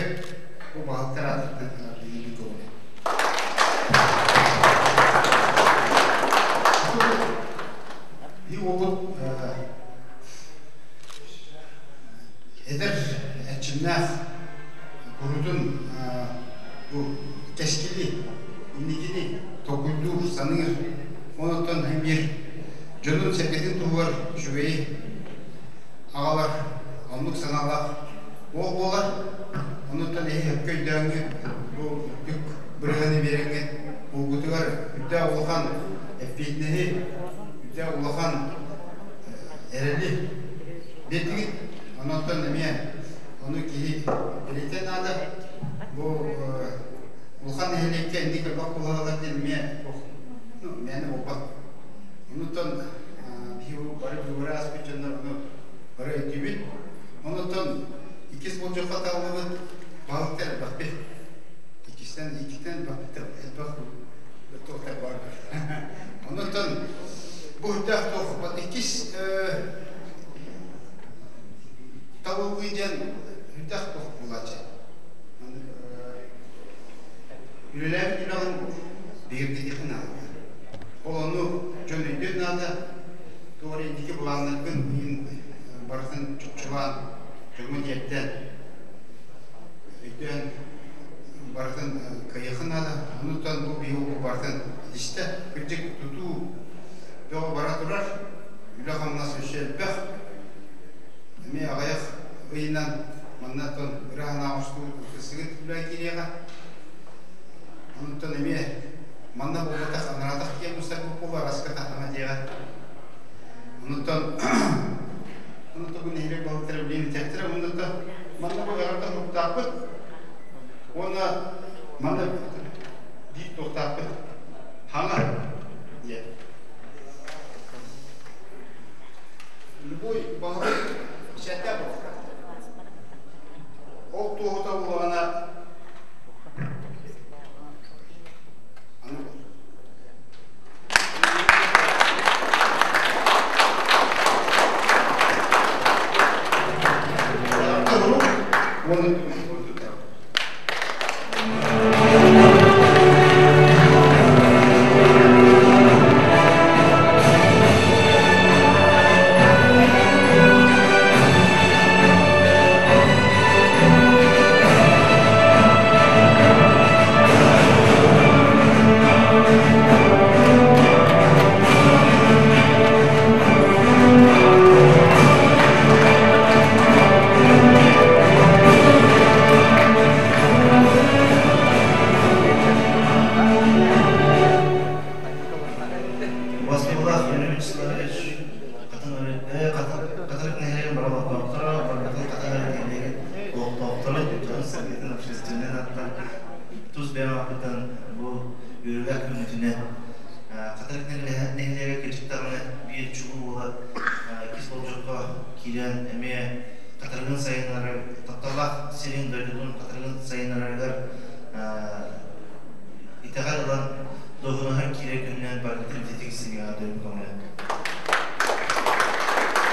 бу баһылыктар аатыттан билиҥҥи көҕүлэ. И уолбут эдэр эрчимнээх курутун бу кэскили инникини толкуйдуур, саныыр, онтон биир дьонун-сэргэтин туһугар үчүгэйи аҕалар оннук санаалаах уол буолар. Онуттан эһи сөпкө өйдөөҥҥүт бу үрдүк бырыһыаны биэрэҥҥит уолгутугар үрдээх улахан эппиэтинэһи, үрдээх улахан эрэли биэрдигит. Онтон эмиэ ону киһи билитэ наада. Бу улахан нэһилиэккэ инник элбэх куһаҕалар диэн эмиэ ну, мээнэ буолбат. Онуттан биһи бары быыбары ааспыт дьоннор ону бары өйдүүбүт. Онуттан иккис болдьоххо таллыбыт баһылыктар элбэхпит. Иккистэн иккитэн элбэхпит элбэх туохтар баар. Онуттан бу үрдээх туох иккис талыллыы диэн үрдээх туох буолааччы. Үлэлээбит үлэҕин бигэргэтиэххэ наада. Ол ону дьон өйдүөн наада. Туох эрэ инники былааннаргын барытын чопчулаан, дьоҥҥо тиэрдэн, өйдөөн барытын кыайыахха наада. Онуттан бу биһиги барытын истэ. Кырдьык тутуу бөҕө бара турар. Үлэ-хамнас өссө элбэх. Эмиэ аҕыйах ыйынан манна оттон ыраһанаах устубут ытысыгыт үлэ киириэҕэ. Онтон эмиэ манна буолбатах, анараатах диэн мустарбыт буолуо, араска таһама диэҕэ. Онуттан онуттан бу нэһилиэк баһылыктара билигин этиэхтэрэ, онуттан манна бу эҕэрдэ суруктаахпыт уонна манна биир туохтаахпыт хаҥа диэн. Любой баһылык бэчээттээх буолуохтаах. Ол туоһута буоллаҕына аны Уонна Василий Юрий Вячеславович Хатырык нэһилиэгин бары олохтоохторо, барбытын Хатырык нэһилиэгин олохтоохторо дьон сэргэтин общественнай ааттан тус бэйэм ааппыттан бу үөрүүлээх күммүтүнэн Хатырык нэһилиэгэ кырдьыктаҕына биир чулуу уола иккис болдьоххо киирэн эмиэ Хатырыгын сайыннарар тапталлаах сирин дойдутун Хатырыгын сайыннарарыгар итэҕэл ылан дуоһунаһын киирэр күнүнэн барбытын ититик сиҥэҕэ дойду көҥүлэ.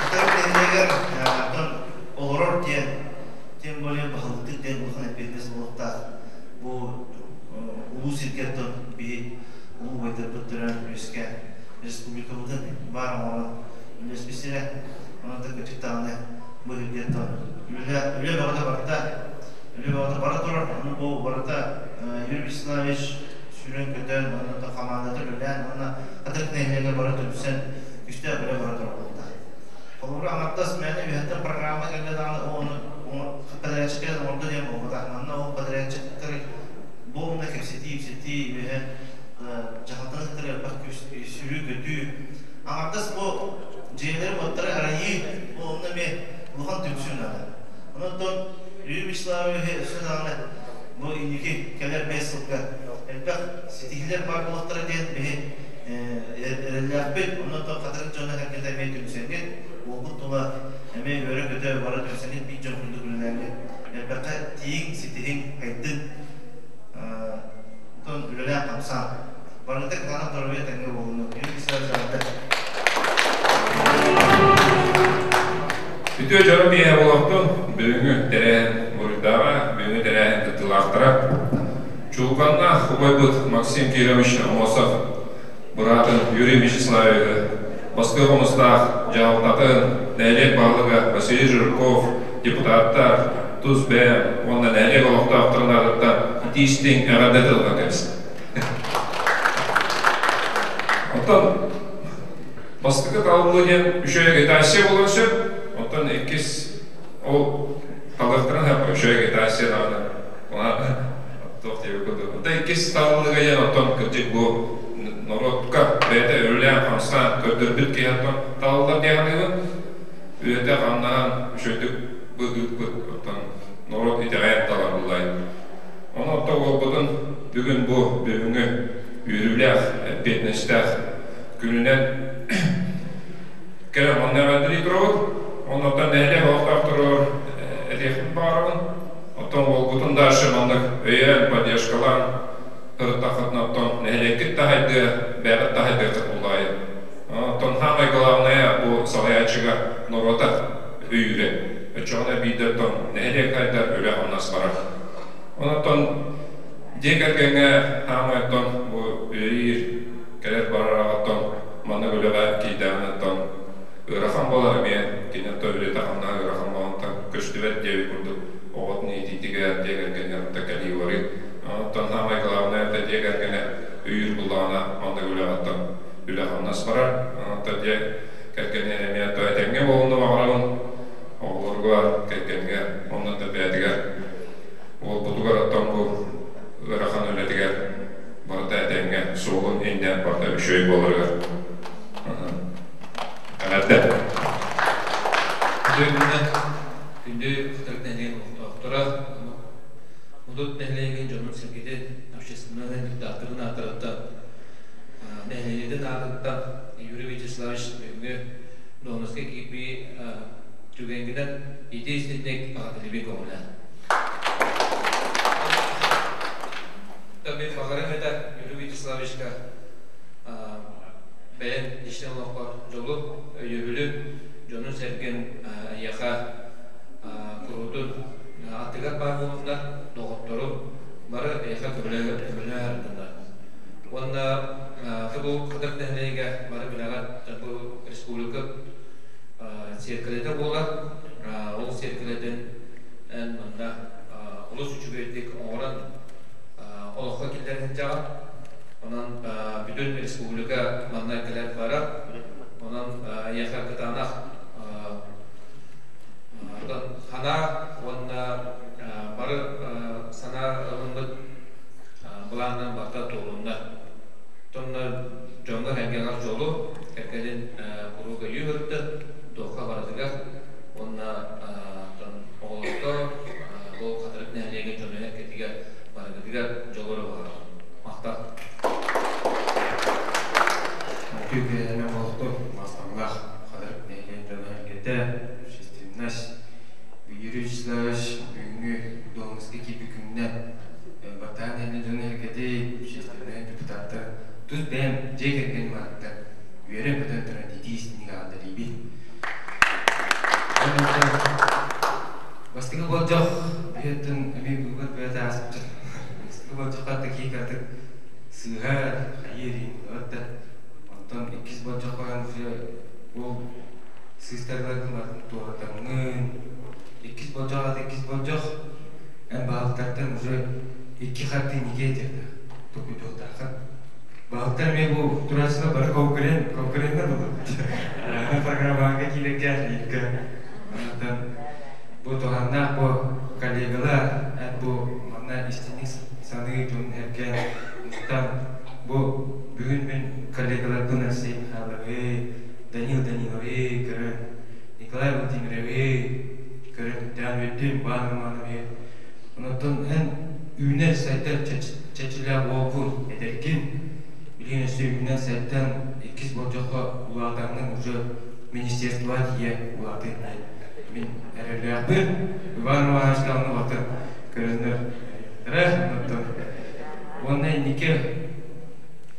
Хатырык нэһилиэгэр оттон олорор диэн, тем более баһылыктык диэн улахан эппиэтинэс буолуохтаах. Бу улуу сиргэ оттон биһи улуу убайдарбыт төрөөн үөскээн республикабытын баар оҥорон үлэспит сирэ. Онон да кырдьык даҕаны бу сиргэ оттон үлэ үлэ бөҕөтө барда. Үлэ бөҕөтө бара турар. Ону бу барыта Юрий Вячеславович сүүрэн-көтөн, онно хамаандата үлэлээн уонна Хатырык нэһилиэгэ бары түмсэн күүстээх үлэ бара турар буолла. Холобура, аҥардас мээнэ үөһэттэн программа кэллэ даҕаны ону подрядчик кэлэн оҥордо диэн буолбатах. Манна ол подрядчиктары бу онно кэпсэтии, ипсэтии, үөһэ дьаһалтаны кытары элбэх сүүрүү-көтүү. Аҥардас бу дьиэлэри-уоттары арыйыы, бу онно эмиэ улахан түмсүү наада. Онон Юрий Вячеславович өссө даҕаны бу инники кэлэр 5 сылга элбэх ситиһиилэр баар буолуохтара диэн биһи эрэллээхпит. Онон Хатырык дьоно сэргэтэ эмиэ түмсэҥҥит, уолбут тула эмиэ үөрэ-көтө бары түмсэҥҥит биир дьон курдук үлэлээҥҥит элбэххэ тиийиҥ, ситиһиҥ, хайдыҥ, онтон үлэлээн-хамсаан. Барыта кытаанах доруобуйа тэҥҥэ буолунун. Юрий Вячеславович эҕэрдэ. Үтүө дьоро киэһэ буолуохтун, бүгүҥҥү тэрээһин буруйдааҕа, бүгүҥҥү тэрээһин кыттыылаахтара. Чулканнаах убайбыт Максим Кирович Аммосов быраатын Юрий Вячеславовиһы, Бастыҥ хомустаах дьаһалтатын, нэһилиэк баһылыга Василий Жирков, депутаттар, тус бэйэм уонна нэһилиэк олохтоохторун аатыттан итии-истиҥ эҕэрдэ тылга кэпсэ. Оттон бастакы талыллыы диэн үчүгэй агитация буолуон сөп, оттон иккис ол талыахтарын сөп үчүгэй агитация даҕаны туох диэбит курдук. Оттон иккис талыллыыга диэн оттон кырдьык бу норуотка бэйэтэ үлэлээн-хамсаан көрдөрбүт киһи оттон талыллар диэн саныыбын. Үлэтэ хамнаһан үчүгэйдик ыыппыт оттон норуот итэҕэйэн талар буллай. Ону оттон уолбутун бүгүн бу бүгүҥҥү үөрүүлээх, эппиэтинэстээх күнүнэн кэлэн манна эҕэрдэлии турабыт. Оннуттан нэһилиэк олохтоохторугар этиэхпин баҕарабын. Оттон уолгутун дальше маннык өйөөн, поддержкалаан сырыттаххытына оттон нэһилиэккит таһайдыа, бэйэҕит таһайдыаххыт буллаайы. Оттон самое главное бу салайааччыга норуота өйүүрэ. Оччоҕуна биирдэ оттон нэһилиэк хайдар, үлэ-хамнас барар. Онтон дьиэ кэргэҥҥэ хаамай оттон бу үлэлиир, кэлэр-барар оттон маннык үлэҕэ киирдэҕинэ оттон ыарахан буолар эмиэ кини оттон үлэтэ-хамнаһа ыарахан буолан көстүбэт диэбит курдук оҕотун иитиитигэр дьиэ кэргэнигэр оттон кэлии барыы. Оттон саамай главное это дьиэ кэргэнэ өйүүр буллаҕына маннык үлэҕэ оттон үлэ-хамнас барар. Оттон дьиэ кэргэнэ эмиэ оттон этэҥҥэ буолууну баҕарабын оҕолоругар, кэргэҥҥэ уонна да бэйэтигэр уолбутугар оттон бу ыарахан үлэтигэр барыта этэҥҥэ суолун иннэ барыта үчүгэй буоларыгар эҕэрдэ. Үтүө күнүнэн күндү Хатырык нэһилиэгин олохтоохторо, Мудут нэһилиэгин дьонун-сэргэтин, общественнай депутаттарын ааттарыттан, нэһилиэнньэтин аатыттан Юрий Вячеславович бүгүҥҥү дуоһунаска киирбии түгэҥҥинэн ити истинник аҕатылыбы көҕүлээн. Мин баҕарым этэ Юрий Вячеславовичка бэйэн личнэй олоххо дьолу, өйөбүлү, дьонун-сэргэн эйиэхэ куруутун аттыгар баар буолуннар, доҕоттору бары эйиэхэ көмөлөһө Уонна бу Хатырык нэһилиэгэ бары билэҕит бу республика сиэркилэтэ буолар. Ол сиэркилэтин эн манна олус үчүгэйдик оҥорон олоххо киллэрэн сылдьаҕын. Онон бүтүн республика манна кэлэр барар. Онон эйиэхэ кытаанах санаа уонна бары санаа ылыммыт былаанынан барыта туолунна. Онно дьоҥҥо-сэргэҕэр дьолу, кэргэнин куруук өйүү сырыттын, туохха барытыгар уонна оҕолорго бу Хатырык нэһилиэгин дьонун эргэтигэр барыгытыгар дьолу эрэ баҕарабын. Махтал. Үтүө киэһэнэн олохтон махталлаах Хатырык нэһилиэгин дьоно эргэтэ, общественность, Юрий Вячеславович бүгүҥҥү дуоһунаска киирбит күнүнэн Бартаан нэһилиэгин дьоно эргэтэ, общественнай депутаттар тус бэйэм дьиэ кэргэним ааттан үөрэн-көтөн туран итии истиҥник аҕалларыыбын. Бастакы болдьох биһиэттэн эмиэ быыбар бэйэтэ ааспыт. Бастакы болдьоххо такие кыратык сыыһа хайыы диин да. Онтон иккис болдьоххо уже ол сыыстарыларгын барытын туоратаҥҥын. Иккис болдьох аата иккис болдьох эн баһылыктартан уже икки хардыы никэ диэхтээх токуйдуохтааххын. Баһылыктар эмиэ бу турааччылар бары конкурент, конкуреннар буоллахпыт. Программаҕа киирэргэ, хайыырга. Онтон бу туһааннаах бу коллегалар эн бу манна истиҥник саныы дьон эргэ мустан бу бүгүн мин коллегаларбын Алексей Михайловы, Данил Даниловы көрөн, Николай Владимировы көрөн дээн үөрдүм, Иван Романовы. Онтон эн үүнэр сайдар чэчилээх уолгун, эдэргин, билигин өссө үүнэн сайдан иккис болдьоххо улаатаҥҥын уже министерство тиийэ улаатыан диэн мин эрэллээхпин. Иван Иванович даҕаны баты көрөннөр оттон уонна инники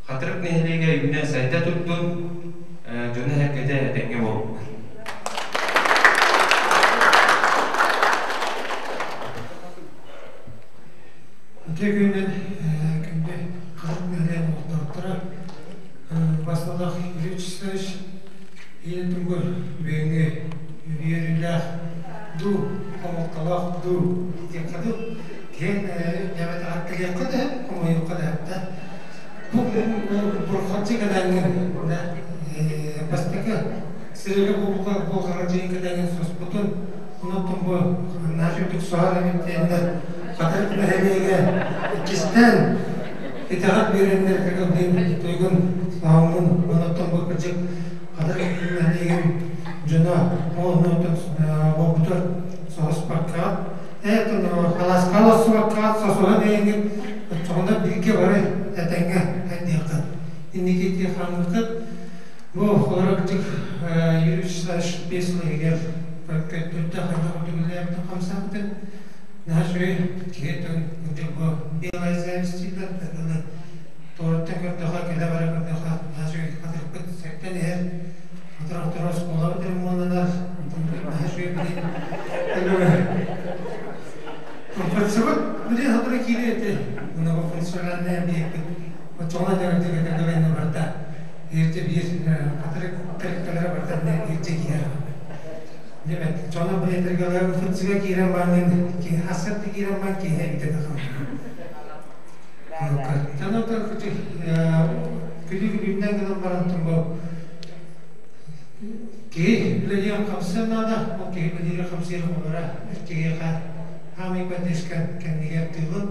Хатырык нэһилиэгэ үүнэн сайда турдун, дьоно-сэргэтэ этэҥҥэ буоллуннар. Үтүө күнүнэн күндү хаһыат нэһилиэгин олохтоохторо Басылах Юрий Вячеславович ийэ тугу бүгүҥҥү үөрүүлээх дуу, хомолтолоох дуу диэххэ дуу, киһи дьэбэтэҕэр кэлиэххэ да хомойуохха да да. Бу бурхалдьы кэлээҥҥин да бастакы сырыыга булҕаралдьыйын кэлээҥҥин соспутун Онон бу наһаа үрдүк суһал эбит диэннэр Хатырык нэһилиэгэ иккистээн итэҕэл биэрэннэр кэлин туйгун соһоҥҥун онон бу кырдьык Хатырык нэһилиэгин дьоно онон буолбутар соһуспаккаҕыт ээтин халааска олорсубаккаҕыт сосуһан эйиҥҥит оччоҕуна бииргэ бары этэҥҥэ хайдыаххыт инники ити хаҥҥыккыт бу олорор кырдьык Юрий Вячеславович 5 сыл иһигэр Көттөрдө хайдах үрдүгүлээбитин хамсаабытын наһаа үчүгэй киһи тон кырдьык бу белая зависть аны туораттан көрдөхө кэлэ бара көрдөхө наһаа үчүгэй хатырыкпыт сэттэн иһэр оторохторо оскуолабыт ремоннанар наһаа үчүгэй билин Функциябыт билин хатыры киирэ эти многофункциональная объекты оччоҕуна дьарыктыга барда Ирдэ биир хатырык тэрилтэлэрэ барыта ирдэ киирэр. Дебет, дьоно билетэргэлэр УФЦ-га киирэн баран хасырты киирэн баран киһи эбитэ да Дьоно күлүү күлүүнэн гынан баран бу киһи үлэлиэн хамсыан наада, ол киһи үлэлиир хамсыыр олора киһиэхэ хаамый поддержка кэннигэр тыылын,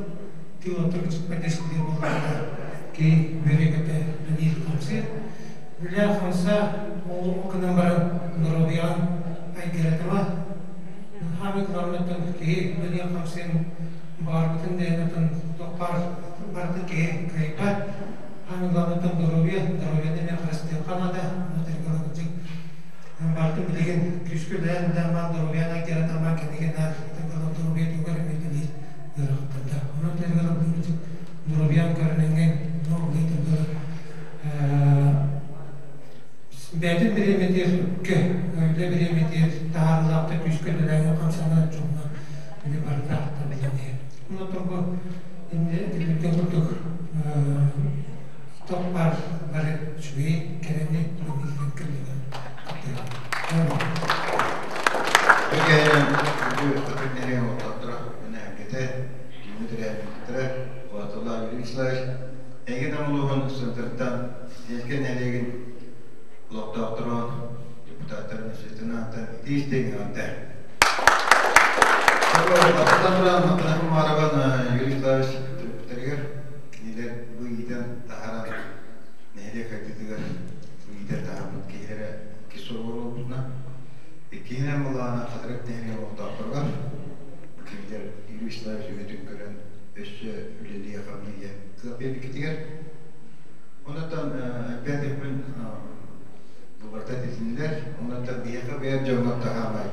тыыл оттон поддержка буоллаҕына Киһи үөрэ-көтө үлэлиир-хамсыыр. Үлэ-хамса ол гынан баран доруобуйаҕын айгыратыма. Хаамыы кылааммыттан киһи үлэлиэн-хамсыан баҕарбытын да иһин атын туох баар барытын киһи кыайбат. Хаамыы кылааммыттан доруобуйа, доруобуйаны эмиэ харыстыахха наада. Кырдьык барытын билигин күүскэ үлэлээн үлэлээн баран доруобуйаны айгыратан баран кэнники наар доруобуйа туһугар эмиэ үлэлиир ыарахаттардаах. Онон кырдьык Доруобуйаҥ көрүнэҥҥин бэйэтин бириэмэтигэр үпкэ, үлэ бириэмэтигэр таһаарыылаахтык күүскэ үлэлээҥҥин хамсанан дьоҥҥо ини барыта табыллан иһэр. Онтон бу иннилэргэ курдук туох баар бары үчүгэй кэрэни инникитин кэллилэр. Бу кэһинэн атын нэһилиэк олохтоохторо энэһэргэтэ, түүҥҥү тэрээһиммиттэрэ Боотуллаах Юрий Вячеславович эйгэ улууһун центрыттан Ленскэй нэһилиэгин олохтоохторун, депутаттарын общественный итии-истиҥ эҕэрдэ. Бастатан туран, Махтана Кумарован Юрий Вячеславович төрөппүттэригэр кинилэр бу иитэн таһааран нэһилиэк хайдыытыгар бу иитэн таһаарбыт киһилэрэ иккис суругар буолбутунан, иккиһинэн былаана Хатырык нэһилиэгин олохтоохторугар кинилэр Юрий Вячеславович үлэтин көрөн өссө үлэлиэ-хамныы диэн кыах биэрбиккитигэр. Онон опять-таки бу барыта этилиннилэр. Онон биһиэхэ бэйэр дьоҥҥо таһаамай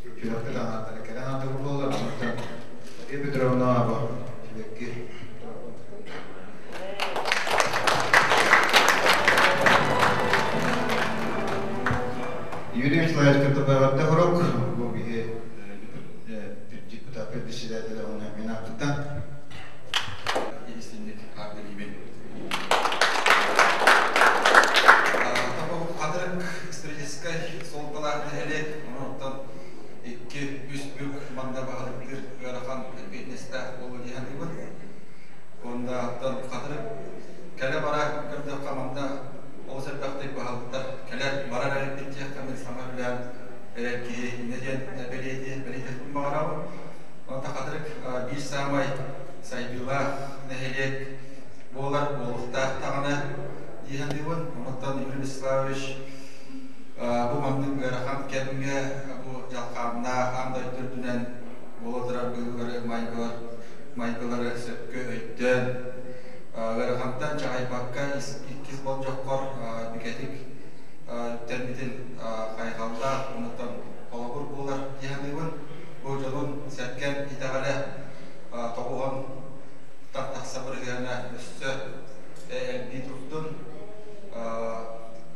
сүрэхпит аҥаардара кэрэ аҥаардара буолаллар. Онон Мария Петровна аба сибэкки Юрий Вячеславович кытта хорук бу биһи депутат председателя уонна мин ааппыттан истинник аардылыыбын. Хатырык историческай суолталаах нэһилиэк, онон икки үс бүк манда баһылыктыыр ыарахан эппиэтинэстээх буолуо дии саныыбын. Уонна оттон Хатырык кэлэ-бара көрдөххө манна олус элбэхтик баһылыктар кэлэр барар эбиппит диэххэ мин саҥа үлээн эрэр киһи иннэ диэн бэлиэтиэн бэлиэтиэхпин баҕарабын. Онон Хатырык биир саамай сайдыылаах нэһилиэк буолар буолуохтаах даҕаны дии саныыбын. Онтон Юрий Вячеславович бу маннык ыарахан кэмҥэ бу дьалхааннаах аан дойду үрдүнэн буола турар быһыылары майгылар майгылары сөпкө өйдөөн ыарахантан чаҕыйбакка иккис болдьоххор бигэтик үктэммитин хайҕаллаах онтон холобур буолар дии саныыбын. Бу дьонун сэргэн итэҕэлэ тоҕуһан тахса бырыһыана өссө элбии турдун.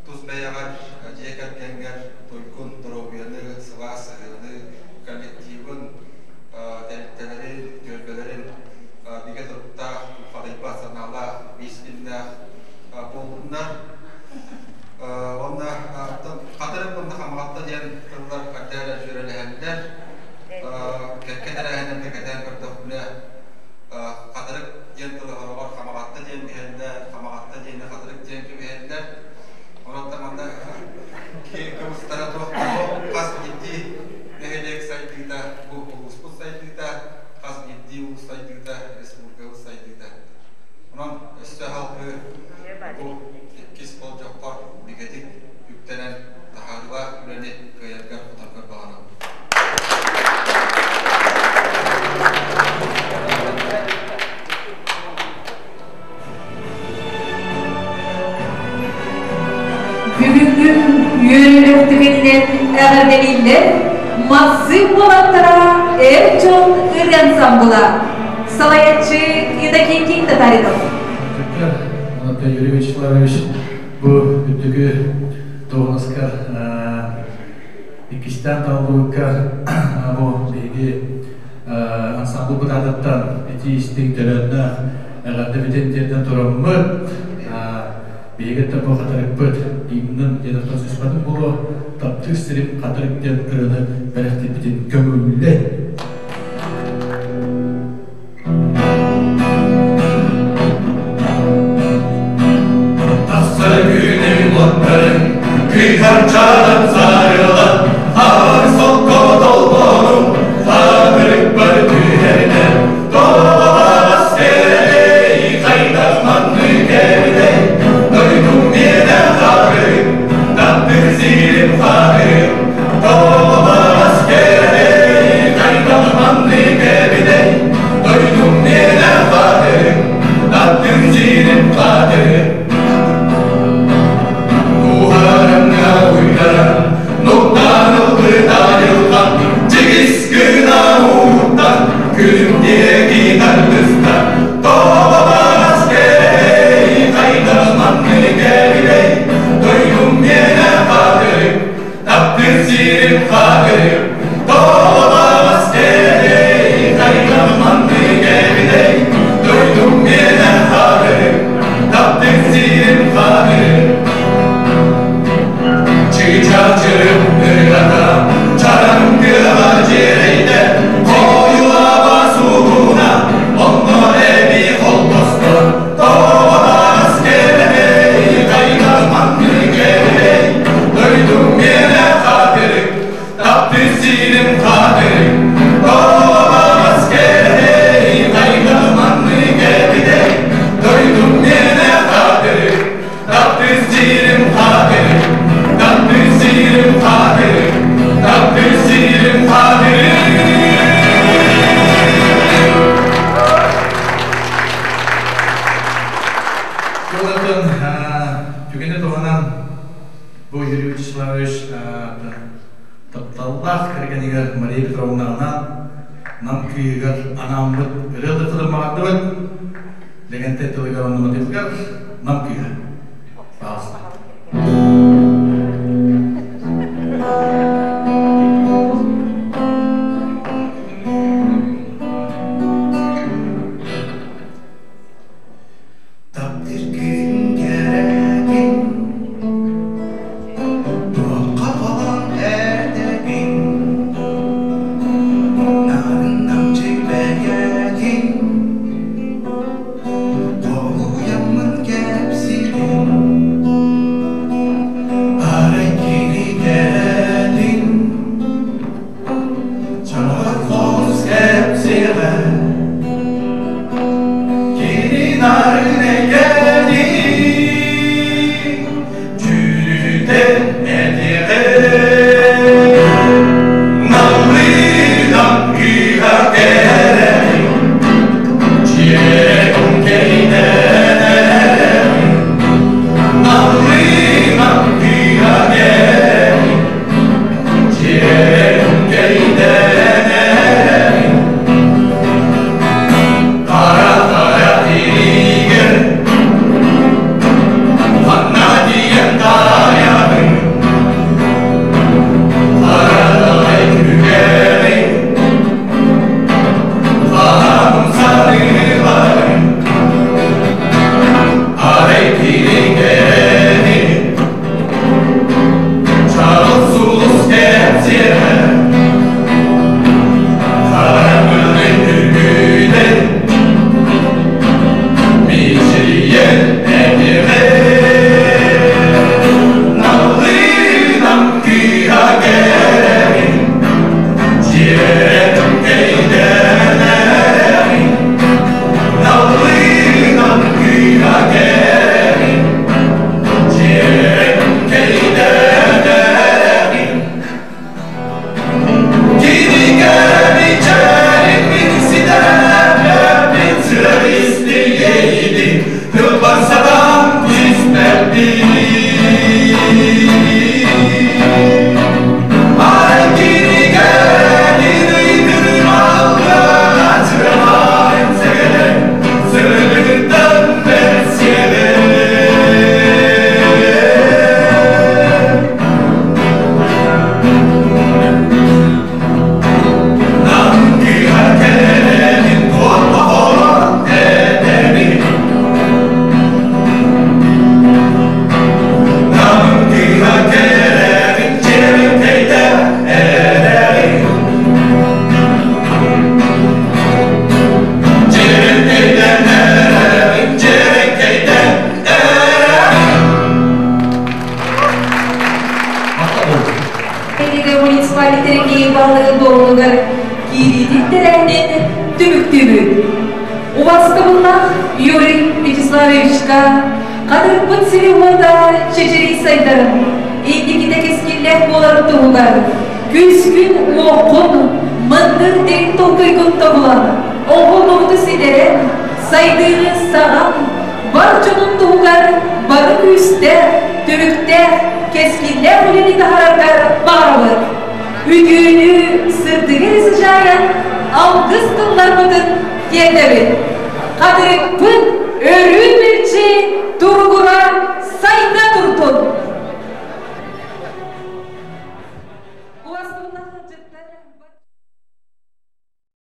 Тус бэйэҕэр, дьиэ кэргэҥҥэр туйгун доруобуйаны, сылаас сыһыаны, коллективын, тэрилтэлэрин, түөлбэлэрин бигэ туруктаах Иһэллэр. Кэккэ тэрээһиннэргэ кэтээн көрдөхпүнэ, Хатырык диэн тылы хороҕор Хамаҕатта диэн иһэллэр, Хамаҕатта диэни Хатырык диэн кэбиһэллэр. Онон манна кыбыстара туох хас биирдии нэһилиэк сайдыыта, бу улууспут сайдыыта, хас биирдии улуус сайдыыта, республикабыт сайдыыта. Онон өссө халкы бу иккис болдьоххо бигэтик үктэнэн таһаарыылаах үлэни кыайаргар хоторгор баҕарабын. Бүгүҥҥү үөрүүлээх түгэнинэн эҕэрдэлииллэр Махсым уолаттара эр дьон ырыа ансамбла салайааччы Иннокентий Татаринов. Анатолий Юрий Вячеславович бу үрдүкү дуоһунаска иккистээн талыллыбыкка бу биһиги ансамбль бытаатыттан итии истиҥ төлөннөөх эҕэрдэбитин тиэрдэн тураммыт биһиги бу хатырыкпыт гимнын диэн сыспатын буолуо таптыыр сирим хатырык диэн ырыаны бэлэхтиирбитин көҥүллэ. Тахсар күнүм уоттарын кыыһарчаан сарыла Аар солко толбонум хатырыкпар түһэринэ Тоҕо кэрэй хайдах маннык эбитэй Дойдум миэнэ хатырык таптыр сирим хатырык Тоҕо кэрэй хайдах маннык эбитэй Дойдум миэнэ хатырык таптыр сирим хатырык Туһарымҥа уйдаран нуктаан ылбыт айылҕам Чигис гына ууттан күнүм диэки тардыста Тоҕо бас кэрэй хайдах маннык эбитэй Дойдум миэнэ хатырык таптыр сирим хатырык Тоҕо бас кэрэй хайдах маннык эбитэй Дойдум миэнэ хатырык таптыр сирим хатырык Чыычаачырым ырыата чараҥ тыаҕа дьиэрэйдэ Хойулаба суугуна онно эбии холбосто Тоҕо таас кэрэй хайдах маннык эбитэй Дойдум миэнэ хатырык таптыр сирим хатырык Тоҕо таас кэрэй хайдах маннык эбитэй Дойдум миэнэ хатырык таптыр сирим хатырык таптыр сирим хатырык таптыр сирим хатырык. Жолатын түгені туһанан бу Юрий Вячеславович тапталлаах кэргэнигэр Мария Петровнаҕынан Нам кыыһыгар анааммыт ырыа да тылын Лэгэнтэй тылыгар оннума Нам кыыһа. Пожалуйста. Таптыр күн кэрэтин туохха холон эрдэбин Нарын намчы бэйэтин Толуйаммын кэпсиирин Арай кини кэрэтин Чаҕар хос кэпсиэҕэ Кини нарын эйгэтин Дьүрүтэн этиэҕэ Намыынан кыыһа кэрэтин Дьиэтин кэйдэнэрин Намыынан кыыһа кэрэтин Дьиэтин кэйдэнэрин Муниципалитет баһылыгын киириитин тэрээһинин түмүктүүбүт. Убастыбыллах Юрий Вячеславовичка Хатырыкпыт сири уота чэчирий сайдарын, инникитэ кэскиллээх буоларын туһугар күскүн уоххун, мындыр дириҥ толкуйгун тобулан, оҕолору ситэрэн, сайдыыны саҕан, бар дьонун туһугар бары күүстээх, түмүктээх, кэскиллээх үлэни таһаараргар баҕарабыт. Үтүөнү сырдыгы эрэ сыдьаайан алгыс тылларбытын тиэрдэбит. Хатырыкпыт өрүү мэлдьи туругура